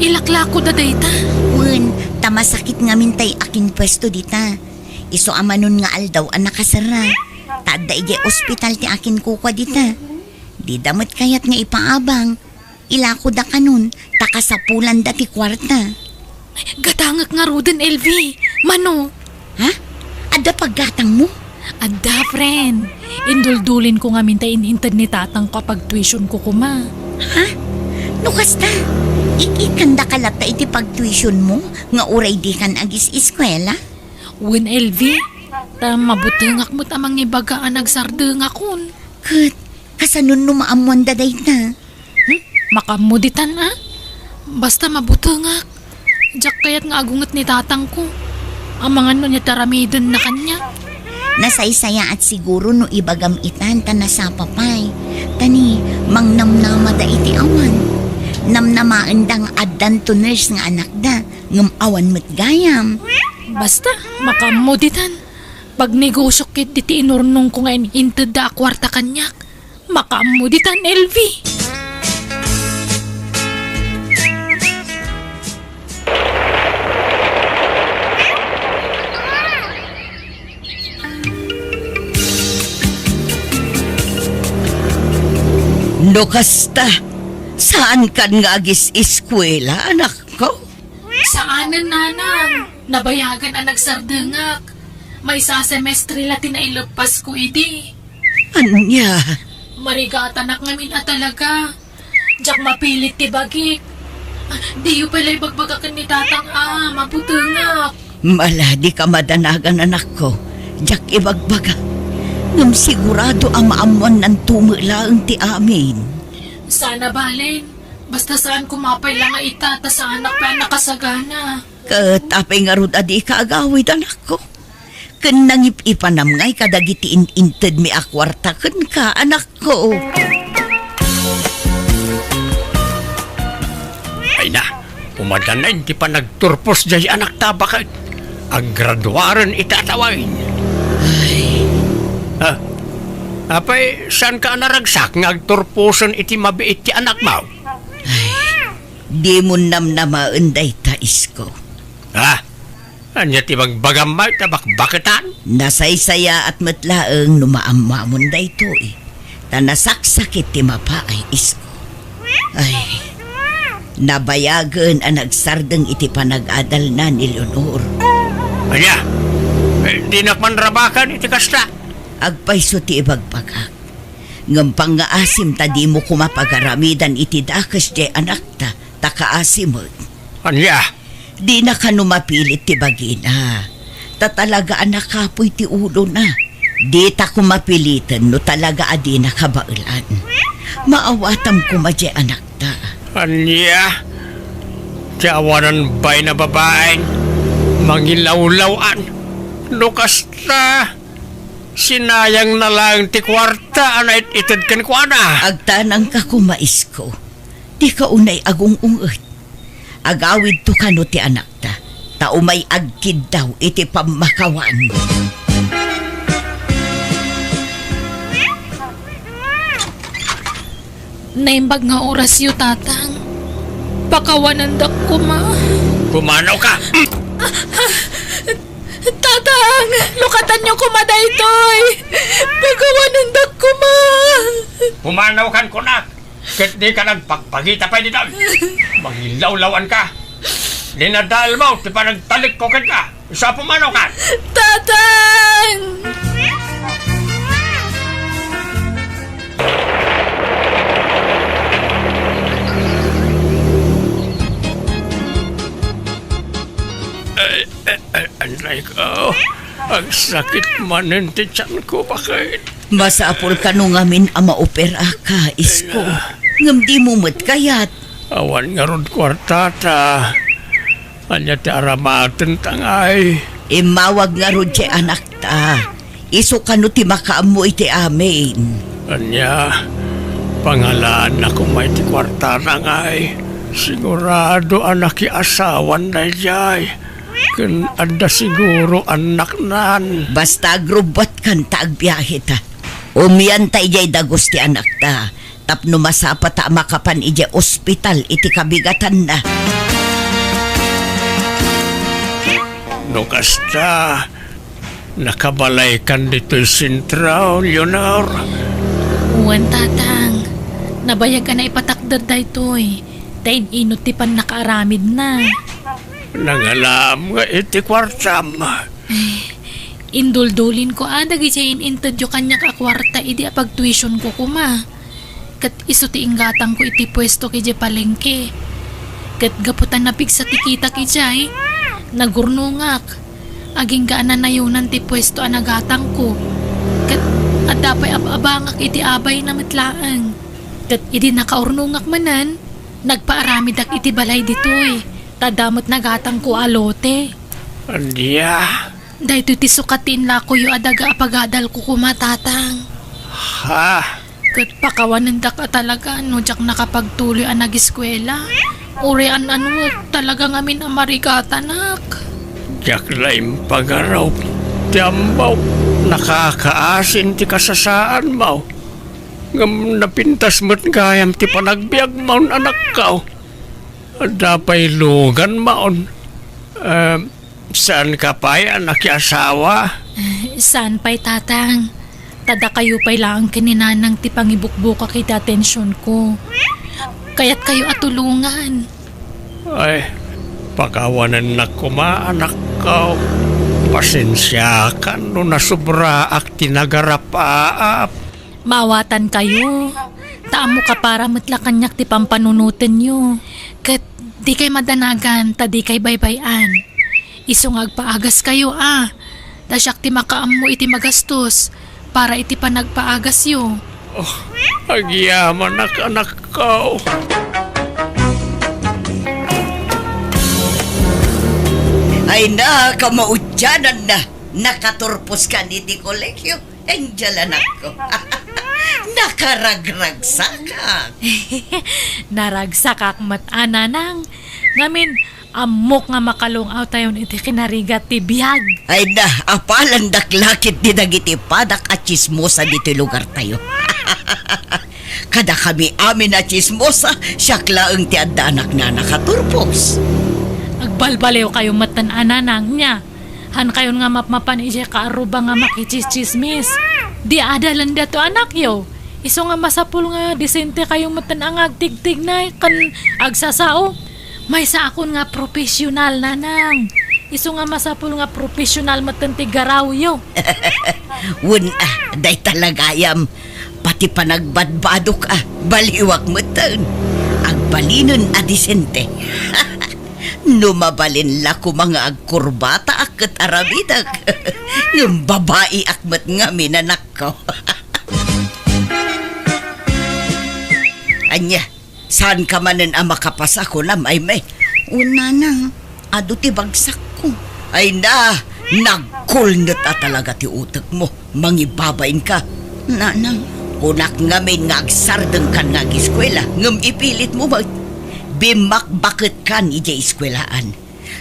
ilaklakoda dayta? Wen, ta masakit ngamin tay akinpuesto dita. Isu a manon nga aldaw a nakaserra. Ta adda idiay ospital ti akinkukua dita. Dida met kayat nga ipaabang. Ilakoda kanon, ta kasapulanda ti kuarta. Gatangek ngaruden, Elvi. Mano? Ha? Adda paggatangmo? Adda, friend. Induldulinko ngamin ta in-inted ni tatangko a pagtuitionko koma. Ha? No kasta, ik-ikkandaka latta iti pagtuitionmo nga uray dikan agis-eskuela? Wen, Elvi, ta mabutengak met a mangibaga a nagsardengakon. Ket, kasano no maammoanda dayta? Hmm? Makaammo ditan a? Basta mabutengak. Diak kayat nga agunget ni tatangko. Amangan no ania ti aramidenna kaniak. Nasaysayaat siguro no ibagam itan ta nasapa pay. Ta ni, mangnamnamada iti awan. Namnamaenda nga addanto nurse nga anakda, ngem awan met gayam. Basta, makaammo ditan. Pagnegosiok ketdi ti inurnongko nga in-intedda a kuarta kaniak. Makaammo ditan, Elvi. No kasta, saankan nga agis-eskuela, anakko? Saanen, nanang. Nabayagan a nagsardengak. Maysa a semestre la ti naileppasko idi. Ania? Marigatanak ngamin a talaga. Diak mapilit ti bagik. Diyo pay la ibagbaga ken ni tatang a mabutengak. Mala, dika madanagan, anakko. Diak ibagbaga. Ngem sigurado a maammoannanto met laeng ti amin. Saan a balen. Basta saan koma pay la nga ita, ta saanak pay a nakasagana. Ket apay ngarud a dika agawid, anakko? Ken nangip-ipanam ngay kadagiti in-intedmi a kuarta kenka, anakko. Ay na, umadana ti panagturpos jay anakta baket. Aggraduaren ita a tawen. Ay. Ah, apay, saanka a naragsak nga agturposen iti mabiit ti anakmo? Ay, dimon namnamaen dayta, isko. Ah, ania ti bagbagam met a bakbaketan? Nasaysayaat met laeng no maammoamon daytoy, ta nasaksakit ti mapaay, isko. Ay, Nabayagen a nagsardeng iti panag-adalna ni Leonor. Ania? Eh, dinak man rabakan iti kasta. Agpayso ti ibagbagak. Ngem pangngaasim ta dimo koma pagaramidan iti dakes diay anakta, ta kaasi met. Ania? Dina kano mapilit ti bagina, ta talaga a nakapuy ti ulona. Dita koma piliten no talaga a dina kabaelan. Maawatam koma diay anakta. Ania? Ti awanan bain a babaen, mangilawlaw-an. No kasta, sinayangna laeng ti kuarta a nait-ited kenkuana. Agtanangka koma, isko. Dika unay agung-unget. Agawidto kano ti anakta, ta umay agkiddaw iti pammakawan. Naimbag nga orasyo, Tatang. Pakawanendak koma. Pumanawka! Tatang, lukatanyo koma daytoy. Pakawanendak koma. Pumanawkan kunak. Ket dika nagpagpagita pay ditoy. Mangilawlaw-anka. Dinadaelmo ti panagtalikko kenka. Isu a pumanawkan. Tatang! Ay, ay, ay, anay ko. Agsakit manen ti tiyanko, bakit? Masapul kano ngamin a maoperaka, isko. Ngem dimo met kayat. Awan ngarud kuartata. Ania ti aramatenta ngay? Immawag ngarud ti anakta. Isu kano ti makaammo iti amin. Ania? Pangalaanna koma iti kuartana ngay. Sigurado a nakiasawan daydiay. Ken adda siguro annaknan. Basta agrubbuatkan ta agbiaheta. Umianta idiay dagus ti anakta tapno masapata a makapan idiay ospital iti kabigatanna. No kasta, nakabalaykan ditoy sentro, Leonor? Wen, Tatang. Nabayag a naipatakder daytoy. Ta in-inut ti pannakaaramidna. Nangalaam nga iti kuartam. Ay, induldulinko a dagidiay in-intedyo kaniak a kuarta idi apagtuitionko koma. Ket isu ti inggatangko iti puesto idiay palengke. Ket gapu ta napigsa ti kitak idiay, nagurnongak. Agingga a nanayonan ti puesto a nagatangko. Ket adda pay ab-abangak iti abayna met laeng. Ket idi nakaurnongak manen, nagpaaramidak iti balay ditoy, ta adda met nagatangko a lote. Ania? Daytoy ti sukat ti inlakoyo a daga a pagadalko koma, Tatang. Ha? Ket pakawanendak a talaga no diak nakapagtuloy a nagiskuela. Uray an-ano, talaga ngamin a marigatanak. Diak la impagarup ti ammok, nakakaasin ti kasasaanmo. Ngem napintas met gayam ti panagbiagmon, anakko. Adda pay luganmon. Eh, saanka pay a nakiasawa? Eh, saan pay, Tatang. Ta dakayo pay laeng ken ni Nanang ti pangibukbukak iti atensionko. Kayatkayo a tulongan. Ay, pakawanennak koma, anakko. Pasensiakan no nasubraak ti nagarapaap. Maawatankayo. Ta ammok a para met la kaniak ti pampanunotenyo. Ket dikay madanagan ta dikay baybay-an. Isu nga agpaagaskayo a. Ta siak ti makaammo iti magastos para iti panagpaagasyo. Oh, agyamanak, anakko. Ay, nakamaudiananna. Nakaturpos kan iti kolegio. Angel, anakko. Nakaragragsakak. Naragsakak met a, Nanang. Ngamin, ammok nga makalung-awtayon iti kinarigat ti biag. Ay na, apalandak la ketdi dagiti padak a tsismosa ditoy lugartayo. Kadakami amin a tsismosa, siak laeng ti addaanak a nakaturpos. Agbalbaliwkayo metten a, Nanang, nia. Hankayon nga mapmapan idiay kaarruba nga makitsistsismis. Di adalen daytoy anakyo. Isu nga masapul nga disente kayo metten a nga agtigtignay ken agsasao. Maysaakon nga professional, nanang. Isu nga masapul nga professional metten ti garawyo. Wen, a, dayta la gayam. Pati panagbadbadok a, baliwak metten. Agbalinen a disente. No mabalin la koma nga agkurbataak ket aramidek. Ngem babaiak met ngamin, anakko. Ania, saanka manen a makapasa, kunam, Aimee? Wen, nanang, adu ti bagsakko. Ay na, nagkulnet a talaga ti utekmo. Mangibabainka. Nanang. Kunak ngamin nga agsardengkan nga agiskuela, ngem ipilitmo met. Bimmakbaketkan idiay iskuelaan.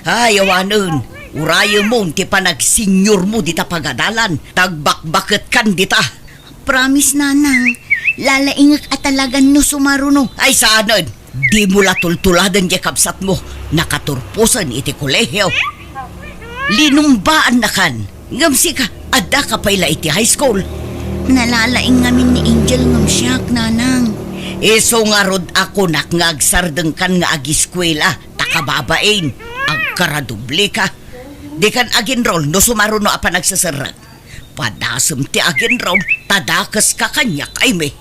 Ay, awanen, urayemon ti panagsenyormo dita pagadalan, ta agbakbaketkan dita. Promise, nanang. Lalaingek a talagan no sumaruno. Ay, saanen. Dimo la tultuladen diay kabsatmo. Nakaturposen iti kolehio. Linumbaannakan. Ngem sika, addaka pay la iti high school. Nalalaing ngamin ni Angel ngem siak, nanang. Isu ngarud a kunak nga agsardengkan nga agiskuela, ta kababain, agkaradobleka. Dikan agenrol no sumaruno a panagseserrek. Padasem ti agenrol, ta dakeska kaniak, Aimee.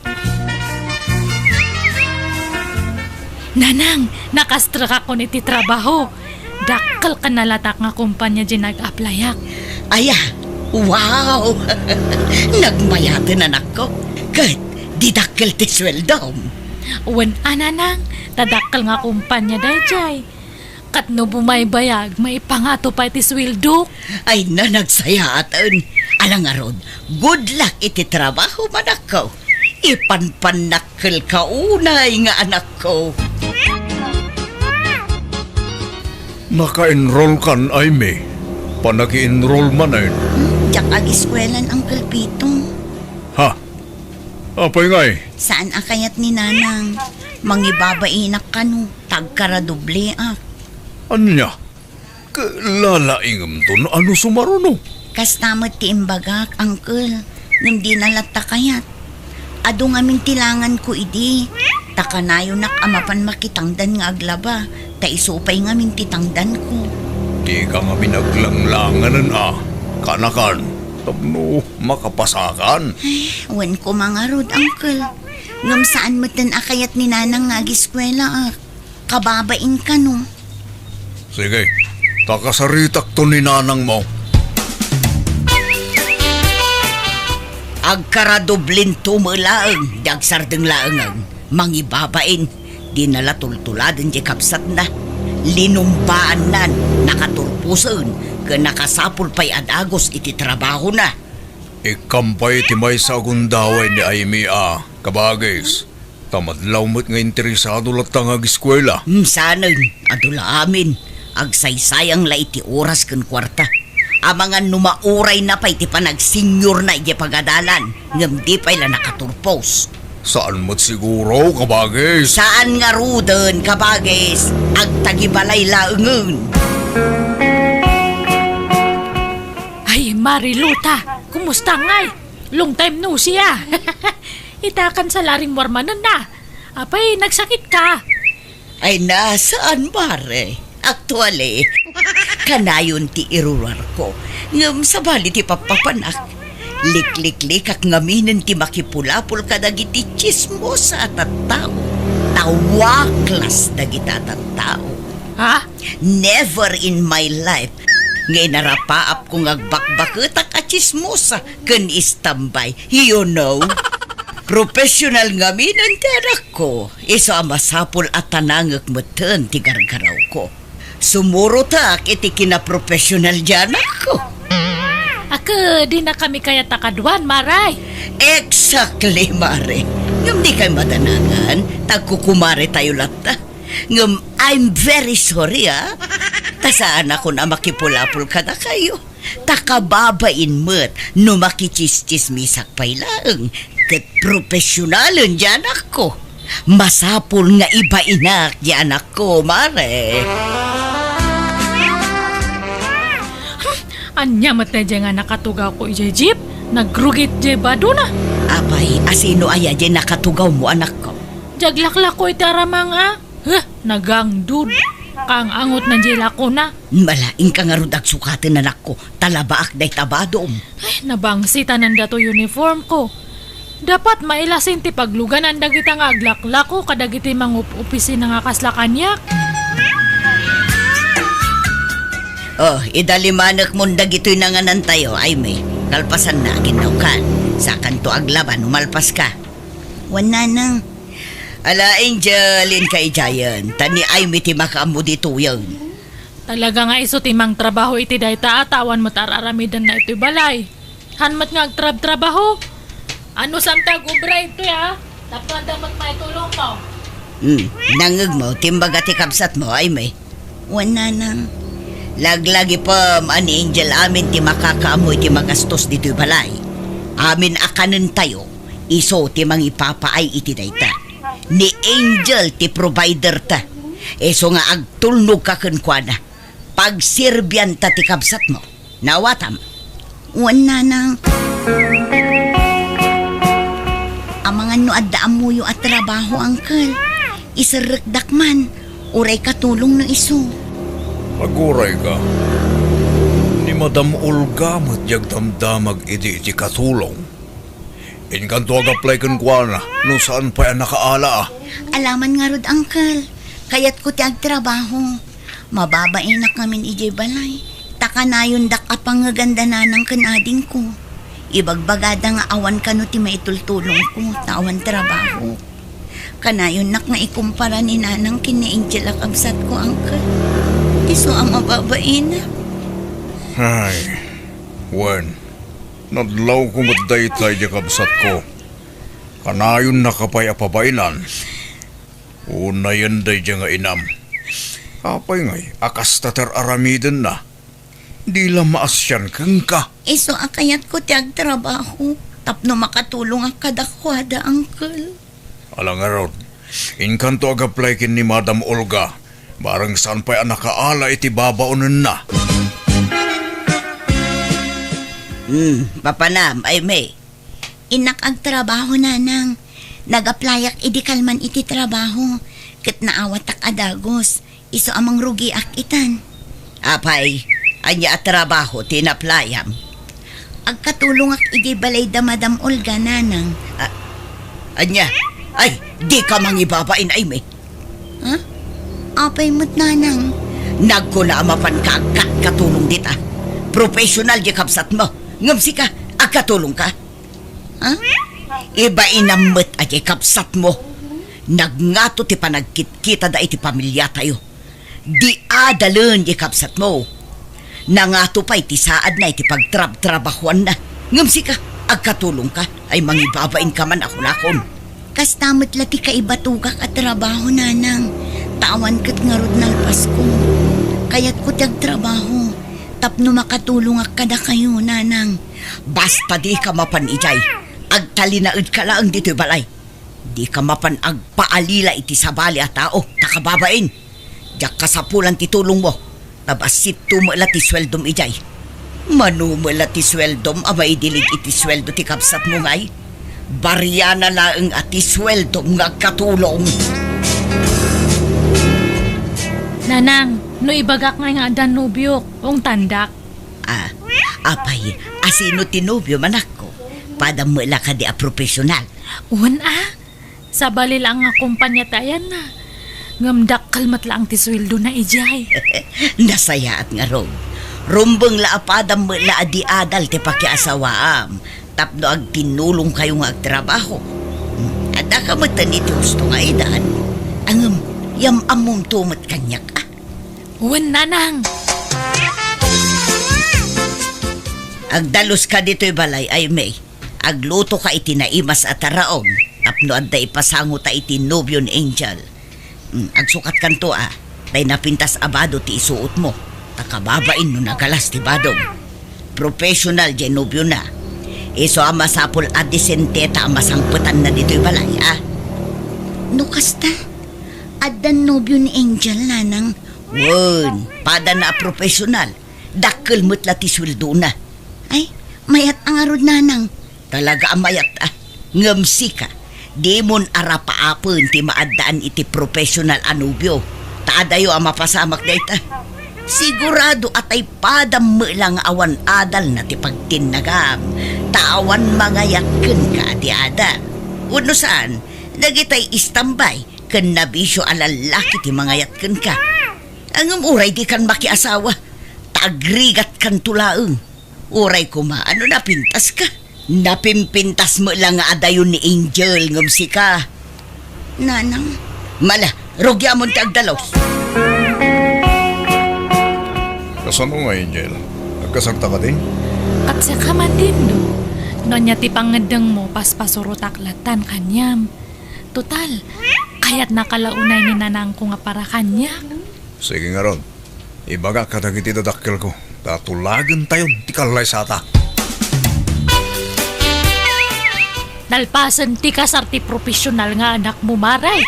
Nanang, nakastrekakon iti trabaho. Dakkel ken nalatak nga kompania diay nag-applyak. Aya, wow! Nagmayaten, anakko. Ket, di dakkel ti sueldom. Wen a, nanang, ta dakkel nga kompania daydiay. Ket no bumaybayag, maipangato pay ti sueldok. Ay na, nagsayaaten. Ala ngarud, good luck iti trabaho, anakko. Ipanpannakkelka unay nga anakko. Naka-enrollkan, Aimee? Panaki-enroll manen? Hmm, diak agiskuelan, Uncle Pito. Ha? Apay ngay? Saan a kayat ni Nanang? Mangibabainak kano, ta agkaradobleak. Ania? Ket lalaingemton a no sumaruno? Kasta met ti imbagak, Uncle, ngem dina latta kayat. Adu ngamin ti langanko idi, ta kanayonak a mapan makitangdan nga aglaba, ta isu pay ngamin ti tangdanko. Dika ngamin aglanglanganen a, kanakan, tapno makapasakan. Ay, wen koma ngarud, Uncle. Ngem saan metten a kayat ni Nanang nga agiskuelaak. Kababain kano. Sige, ta kasaritakto ni nanangmo. Agkaradoblinto met laeng, di agsardeng laengen. Mangibabain, dina la tultuladen diay kabsatna. Linumbaannan, nakaturposen, ken nakasapul pay a dagus iti trabahona. Ikkam pay ti maysa a gundaway ni Aimee a, kabagis. Ta madlaw met nga interesado latta nga agiskuela. Hmm, saanen, adu la amin. Agsaysayang la iti oras ken kuarta. Amangan no maurayna pay ti panagsenyorna idiay pagadalan, ngem di pay la nakaturpos. Saan met siguro, kabagis? Saan ngaruden, kabagis? Agtagibalay laengen. Ay, Mariluta, kumusta ngay? Long time no see, a. Ita kansa la rimmuar manen a. Apay, nagsakit ka? Ay, nasaan, Mare? Actually, kanayon ti iruruarko. Ngem sabali ti pappapanak. Likliklikak ngaminen ti makipulapol kadagiti tsismosa a tattao. Ta waklas dagita a tattao. Ha? Never in my life nga inarapaapko nga agbakbaketak a tsismosa ken istambay, you know. Professional ngaminen ti anakko, isu a masapul a tanangek metten ti gargarawko. Sumurotak iti kinaprofessional ti anakko. Ket dinakami kayat a kaduan, Mare. Exactly, Mare. Ngem dikay madanangan, ta agkukumaretayo latta. Ngem, I'm very sorry, a. Ta saanakon a makipulapol kadakayo. Ta kababain met no makitsistsismisak pay laeng. Ket professionalen ti anakko. Masapul nga ibainak ti anakko, Mare. Hmm, ania met daydiay nga nakatugawko idiay jeep? Nagrugit diay badona. Apay, asino aya diay nakatugawmo, anakko? Diay aglaklako iti aramang a. Huh, nagangdud. Kang-angot na diay lakona. Mala, inka ngarud agsukaten, anakko. Talabaak dayta badom. Ay, nabangsitanan dato uniform ko. Dapat mailasin ti pagluganan dagita nga aglaklako kadagiti mangup-opisina nga kasla kaniak. Oh, idalimanekmon dagitoy nanganantayo, Aimee. Kalpasanna, aginnaw kan. Sakanto aglaban, umalpas ka. Wen, nanang. Ala, Angel, inka idiayen. Ta ni Aimee ti makaammo ditoyen. Talaga nga isu ti mangtrabaho iti dayta a ta awan met ar-aramidenna itoy balay. Han met nga agtrabtrabaho. Anusam ta agubra itoy a? Tapno adda met maitulongmo. Hmm, nangngegmo ti imbaga ti kabsatmo, Aimee? Wen, nanang. Laglagipem a ni Angel amin ti makakaammo iti magastos ditoy balay. Amin a kanentayo, isu ti mangipapaay iti dayta. Ni Angel ti provider ta. Isu nga agtulnog ka kenkuana. Pagserbianta ti kabsatmo. Naawatam? Wen, nanang. Amangan no adda ammoyo a trabaho, uncle. Iserrekdak man. Uray katulong no isu. Aguray ka. Ni Madam Olga met diay agdamdamag idi iti katulong. Inkanto ag-apply kenkuana no saan pay a nakaala a. Alaman ngarud, uncle. Kayatko ti agtrabaho. Mababainak ngamin idiay balay. Ta kanayondak a pangngeganda nanang ken adingko. Ibagbagada nga awan kano ti maitultulongko, ta awan trabaho. Kanayonnak nga ikumpara ni nanang ken ni Angel a kabsatko, uncle. Isu a mababainak. Ay, wen. Nadlawko met dayta idiay kabsatko. Kanayonnaka pay a pabainan. Unayen daydiay nga inam. Apay ngay a kasta ti ar-aramidenna? Di la maasian kenka. Isu a kayatko ti agtrabaho tapno makatulongak kadakuada, uncle. Ala ngarud, inkanto ag-apply ken ni Madam Olga. Bareng saan pay a nakaala iti babaonenna. Hmm, papanam, Aimee? Innak agtrabaho, nanang. Nag-applyak idi kalman iti trabaho, ket naawatak a dagus. Isu a mangrugiak itan. Apay, ania a trabaho ti inaplayam? Agkatulongak idiay balay da Madam Olga, nanang. A-, ania? Ay, dika mangibabain, Aimee. Ha? Apay met, nanang? Nagkuna a mapanka agkatkatulong dita. Professional diay kabsatmo. Ngem sika, agkatulongka? Ha? Ibainam met a diay kabsatmo. Nagngato ti panagkitkitada iti pamiliatayo. Di adalen diay kabsatmo. Nangato pay ti saadna iti pagtrabtrabahuanna. Ngem sika, agkatulongka, ay mangibabainka man a kunakon. Kasta met la ti kaibatogak a trabaho, nanang. Ta awan ket ngarud nalpasko. Kayatko ti agtrabaho tapno makatulongak kadakayo, nanang. Basta dika mapan idiay, agtalinaedka laeng ditoy balay. Dika mapan agpaalila iti sabali a tao, ta kababain. Diak kasapulan ti tulongmo. Ta bassitto met la ti sueldom idiay. Mano met la ti sueldom a maidilig iti sueldo ti kabsatmo ngay? Bariana laeng a ti sueldom nga agkatulong. Nanang, no ibagak ngay nga addan nobiok, ungtandak. Ah, apay, asino ti nobiom, anakko? Padam met la kadi a profesional? Wen a, sabali laeng nga kompania ti ayanna. Ngem dakkel met laeng ti sueldona idiay. Nasayaat ngarud. Rumbeng la a padam met la a di adal ti pakiasawaam tapno agtinnulongkayo nga agtrabaho. Hmm, addaka metten iti husto nga idan. Ngem, yam-ammomto met kaniak a. Wen, nanang. Agdaluska ditoy balay, Aimee. Aglutoka iti naimas a taraon tapno adda ipasangota iti nobio ni Angel. Mm, agsukatkanto a, tay napintas a bado ti isuotmo. Ta kababain no nagalas ti badom. Professional diay nobiona. Isu a masapul a disenteta a masangpetanna ditoy balay, a? No kasta, addan nobio ni Angel, nanang. Wen, padana a professional. Dakkel met la ti sueldona. Ay, mayat a ngarud, nanang. Talaga a mayat a. Ngem sika, dimon arapaapen ti maaddaan iti professional a nobio, ta adayo a mapasamak dayta. Sigurado a tay padam met la nga awan adalna ti pagtinnagam, ta awan mangayat kenka a di adal. Wenno saan, dagitay istambay ken nabisio a lallaki ti mangayat kenka. Ngem uray dikan makiasawa, ta agrigatkanto laeng. Uray koma, no napintaska? Napimpintas met la nga adayo ni Angel ngem sika. Nanang. Mala, rugiamon ti agdalos. Kasano nga, Angel? Agkasarta kadi? Ket siaka man, Dindo. No ania ti pangngeddengmo, paspasurotak lattan kaniam. Total, kayatnaka la unay ni nanangko nga para kaniak. Sige ngarud, ibagak kadagiti dadakkelko, ta tulagentayon ti kallaysata. Nalpasen ti kasar ti professional nga anakmo, Mare.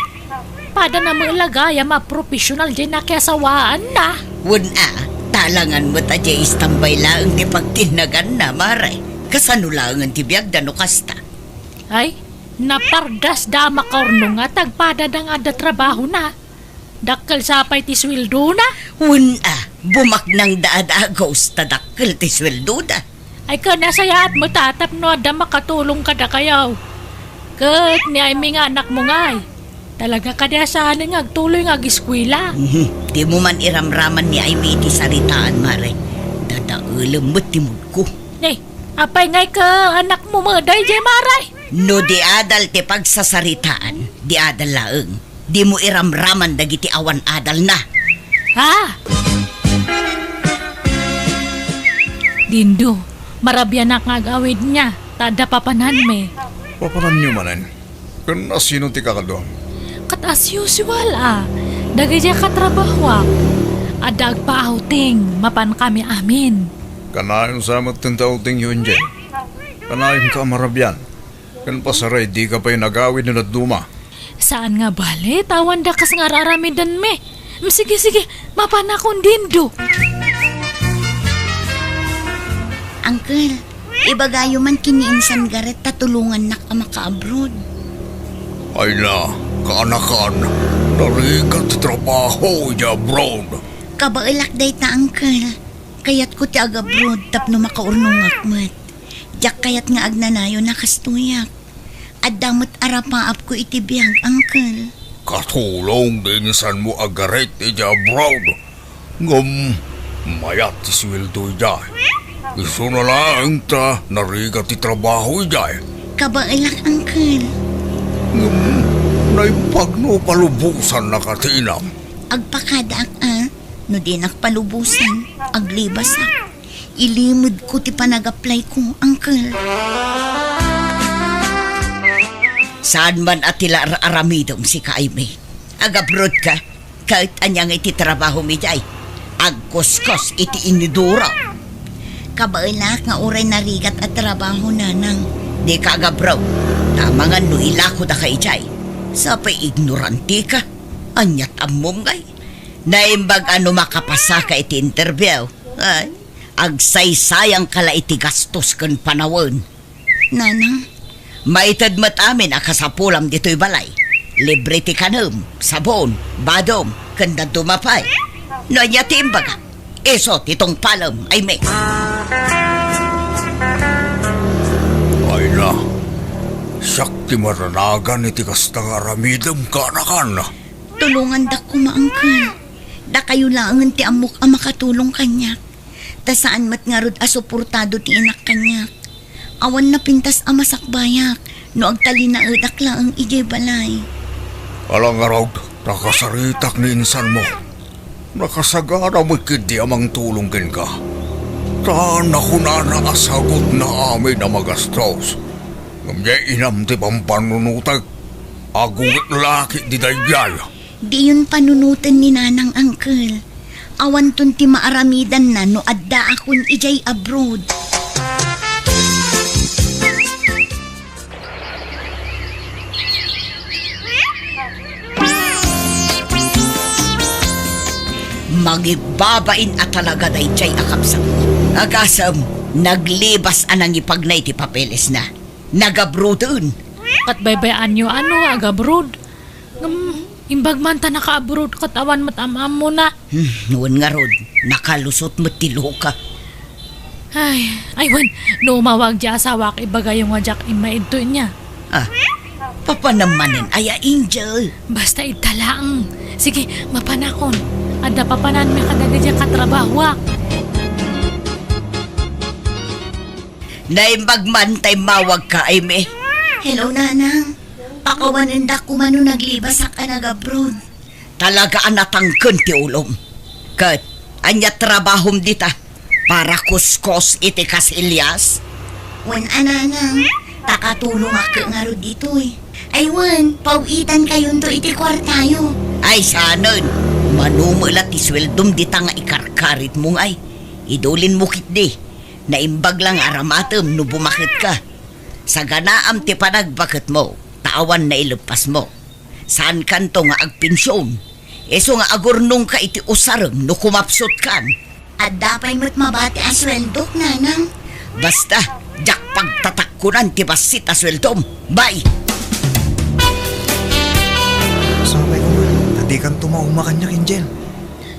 Padana met la gayam a professional diay nakiasawaanna. Wen a, talangan met a diay istambay laeng ti pagtinnaganna, Mare. Kasano laengen ti biagda no kasta? Ay, napardasda a makaurnong nga tagpadada nga adda trabahona. Dakkel sa pay ti suweldona? Wen a, bumaknangda a dagus ta dakkel ti suweldoda. Ay, ken nasayaat met a tapno adda makatulong kadakayo. Ket ni Aimee nga anakmo ngay, talaga kadi a saanen nga agtuloy nga ageskuela? Mhm. Dimo man iramraman ni Aimee iti saritaan, Mare. Dadaelem met ti moodko. Ne, apay ngay ket anakmo met daydiay, Mare? No di adal ti pagsasaritaan, di adal laeng. Dimo iramraman dagiti awan adalna. Ha? Dindo, marabianak nga agawidna, ta adda papananmi. Papananyo manen? Ken asino ti kakaduam? Ket as usual a, dagiti a katrabahoak. Adda agpa-outing, mapankami amin. Kanayon sa met ti outingyo, Angel. Kanayonka a marabian. Ken pasaray, dika pay nagawid no dadduma. Saan nga bale, ta awan dakes nga ar-aramidenmi. Mm, sige, sige, mapanakon, Dindo. Uncle, ibagayo man ken ni Insan Garret ta tulongannak a maka-abroad. Ay na, kaanakan, narigat ti trabaho idiay abroad. Kabaelak dayta, Uncle. Kayatko ti ag-abroad tapno makaurnongak met. Diak kayat nga agnanayon a kastoyak. Adda met arapaapko iti biag, Uncle. Katulong ti insanmo a Garret idiay abroad. Ngem mayat ti sueldo idiay. Isuna laeng ta narigat ti trabaho idiay. Kabaelak, Uncle. Ngem naimbag no palubosannaka ti inam. Agpakadaak a, no dinak palubosan, aglibasak. Ilimedko ti panag-apply ko, Uncle. Saan man a ti la ar-aramidem sika, Aimee? Ag-abroad ka? Ket ania ngay ti trabahom idiay? Agkuskos iti inidoro. Kabaelak nga uray narigat a trabaho, Nanang. Dika ag-abroad. Ta amangan no ilakodaka idiay. Sapay ignorantika. Aniat ammom ngay? Naimbag a no makapasaka iti interview. Ay, agsaysayangka la iti gastos ken panawen. Nanang. Maited met amin a kasapulam ditoy balay. Libre ti kanem, sabon, badom, ken dadduma pay. No ania ti imbagak? Isu ti tungpalem, Aimee. Ay na, siak ti maranagan iti kasta nga aramidem, kaanakan. Tulongandak koma, Uncle. Dakayo laengen ti ammok a makatulong kaniak. Ta saan met ngarud a suportado ti inak kaniak. Awan napintas a masakbayak no agtalinaedak laeng idiay balay. Ala ngarud, nakasaritak ni insanmo. Nakasagana met ketdi a mangtulong kenka. Ta nakunana a sagutna amin a magastos. Ngem diay inam ti pampannunotek. Agunget la ketdi daydiay. Diyon panunoten ni Nanang, Uncle. Awanton ti maaramidanna no addaakon idiay abroad. Mangibbabain a talaga daydiay a kabsatmo. Agasem, naglibas a nangipagna iti papelesna. Nag-abroaden. Ket baybay-anyo a no agabroad. Ngem, imbag man ta naka-abroad ket awan met am-ammona. Hmm, wen ngarud, nakalusot met ti luka. Ay, ay wen, no umawag di asawak, ibagayo nga diak immaidto inya. Ah, papanam manen aya, Angel? Basta idta laeng. Sige, mapanakon. Adda papananmi kadagiti katrabahoak. Naimbag man ta immawagka, Amy. Hello, Nanang. Pakawanendak koma no naglibasak a nagabroad. Talaga a natangken ti ulom. Ket, ania trabahom dita? Para kuskos iti kasilyas? Wen a, Nanang, ta katulongak ngarud ditoy. Ay wen, paw-itankayonto iti kuartayo. Ay, saanen. Mano met la ti sueldom dita nga ikarkaritmo ngay. Idulinmo ketdi. Naimbag la nga aramatem no bumaketka. Saganaam ti panagbaketmo, ta awan naileppasmo. Saankanto nga agpension. Isu nga agurnongka iti usarem no kumapsutkan. Adda pay met mabati a sueldok, Nanang. Basta, diak pagtatakkonan ti bassit a sueldom. Bye! Sapay koma, ta dikanto mauma kaniak, Angel.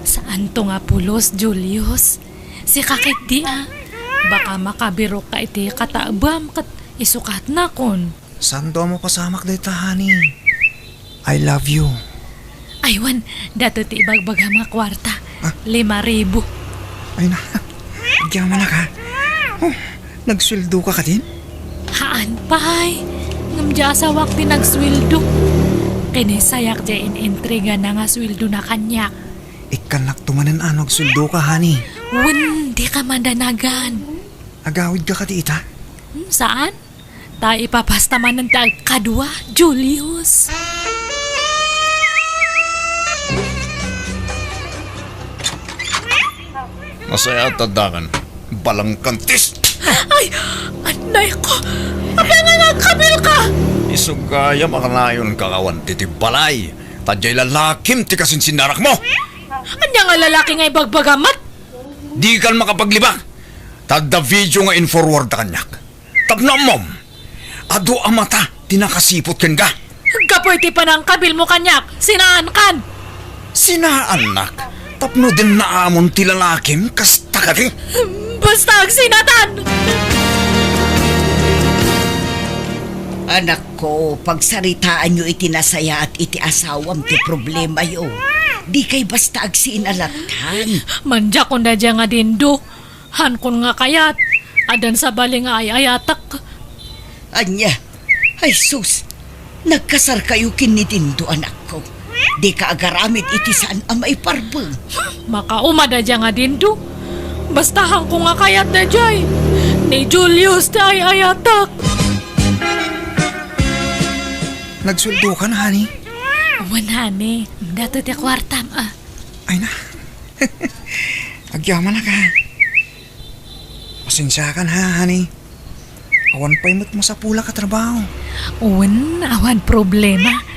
Saanto nga pulos, Julius. Sika ketdi a. Baka makabirokka iti kataebam ket isukatnakon. Saanto a mapasamak dayta, honey. I love you. Ay wen, datoy ti ibagbagam nga kuarta. Ah? Lima ribu. Ay na, agyamanak a. Oh, nagsueldoka kadin? Haan pay. Ngem di asawak ti nagsueldo. Kinisayak di in-intrigana nga sueldona kaniak. Ikkannakto manen a no agsueldoka, honey. Wen, dika madanagan. Agawidka kadi ita? Hmm, saan? Ta ipapasta manen ti agkadua, Julius. Masaya at taddangan. Balangkantis! Ay! Anay ko! Apay nga nagkabilka? Isu gayam a kanayonka nga awan ti balay. Ta diay lalakim ti kasinsinnarakmo. Ania nga lalaki nga ibagbagam met? Dikan makapaglibak. Ta adda video nga in-forward da kaniak. Tapno ammom, adu a mata ti nakasiput kenka. Gapu iti panangkabilmo kaniak, sinaankan. Sinaannak? Tapno dinnaamon ti lalakim, kasta kadi? Basta agsinatan! Anakko, pagsaritaanyo iti nasayaat iti asawam ti problemayo. Dikay basta agsinatan. Mandiakon daydiay nga Dindo. Haankon nga kayat, addan sabali nga ay-ayatek. Ania? Ay sus, nagkasarkayo ken ni Dindo, anakko. Dika agaramid iti saan a maiparbeng. Makauma daydiay nga Dindo. Basta haankon nga kayat daydiay. Ni Julius ti ay-ayatek. Nagsueldokan, honey? Wen, honey. Datoy ti kuartam, a. Ay na. Agyamanak a. Pasensiakan ha, honey. Awan pay met masapulak a trabaho. Wen, awan problema.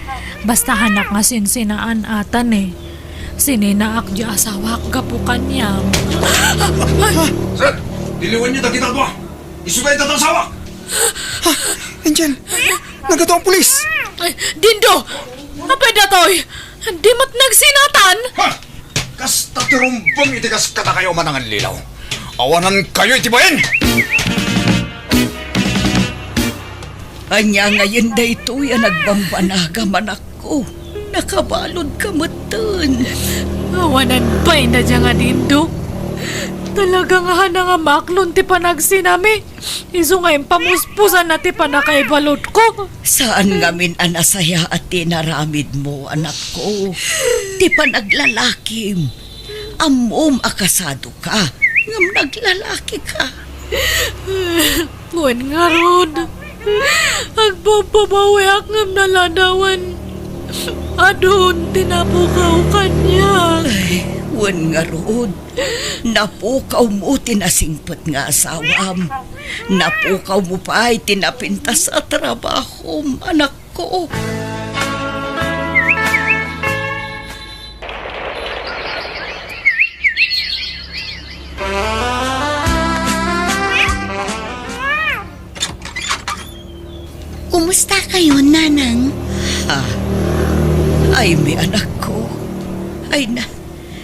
Basta haanak nga sinsinaan atan, e. Sininaak di asawak gapu kaniam. Sir, diliwenyo dagita dua. Isu dayta ti asawak. Ah, Angel, nagadu a pulis. Ay, Dindo! Apay datoy? Di met nagsinatan? Ha? Kasta ti rumbeng iti kas kadakayo a manangallilaw. Awanankayo iti bain! Ania ngayen daytoy a nagbambanagam, anakko? Nakabaludka metten. Awanan pay daydiay nga Dindo. Talaga nga hana nga maaklon ti panagsinami. Isu nga impamuspusanna ti pannakaibaludko. Saan ngamin a nasayaat ti inaramidmo, anakko. Ti panaglalakim. Ammom a kasadoka, ngem naglalakika. Wen ngarud, agbababawiak ngem naladawan. Adun ti napukaw kaniak. Ay, wen ngarud, napukawmo ti nasingpet nga asawam. Napukawmo pay ti napintas a trabahom, anakko. Kumusta Kayo, Nanang? Ha? Ay, mi anakko. Ay na,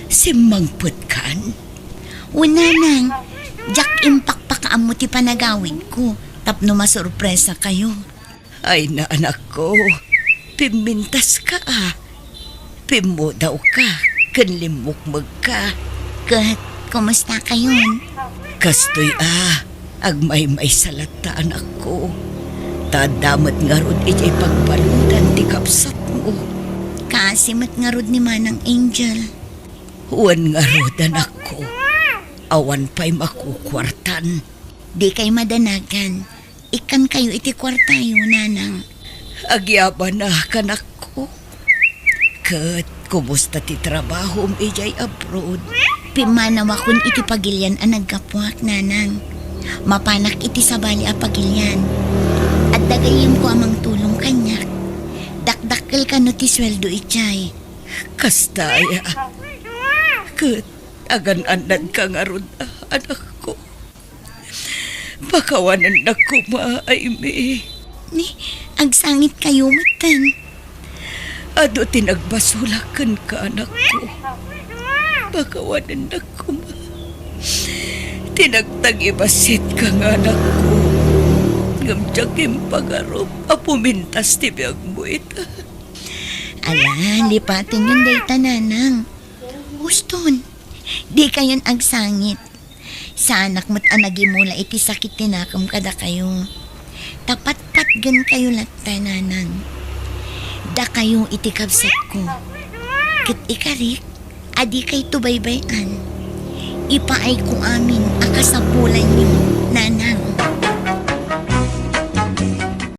simmangpetkan? O, Nanang, diak impakpakaammo ti panagawidko tapno masurpresa kayo. Ay na, anakko, pimmintaska a. Pimmudawka ken limmukmegka. Ket, kumusta kayon? Kastoy a, agmaymaysa latta, anakko. Ta adda met ngarud idiay pagbaludan ti kabsatmo. Kaasi met ngarud ni Manang Angel. Wen ngarud, anakko. Awan pay makukuartan. Di kay madanagan. Ikkankayo iti kuartayo, Nanang. Agyabana, kanakko. Ket kumusta ti trabahom idiay abroad? Pimmanawakon iti pagilian a naggapuak, Nanang. Mapanak iti sabali a pagilian. Adda gayyemko a mangtulong kaniak. Dakdakkel kano ti sueldo idiay. Kasta aya. Ket agan-annadka ngarud, anakko. Pakawanennak koma, Aimee. Ni, agsangitkayo metten. Adu ti nagbasolak kenka, anakko. Pakawanennak koma. Ti nagtagibasitka nga anakko. Ngem diak impagarup a pumintas ti biagmo ita. Ala, lipatenyon dayta, Nanang. Huston, dikayon agsangit. Saanak met a nagimula iti sakit ti nakem kadakayo. Ta patpatgenkayo latta, Nanang. Dakayo iti kabsatko. Ket ikarik, a dikayto baybay-an. Ipaayko amin a kasapulanyo, Nanang.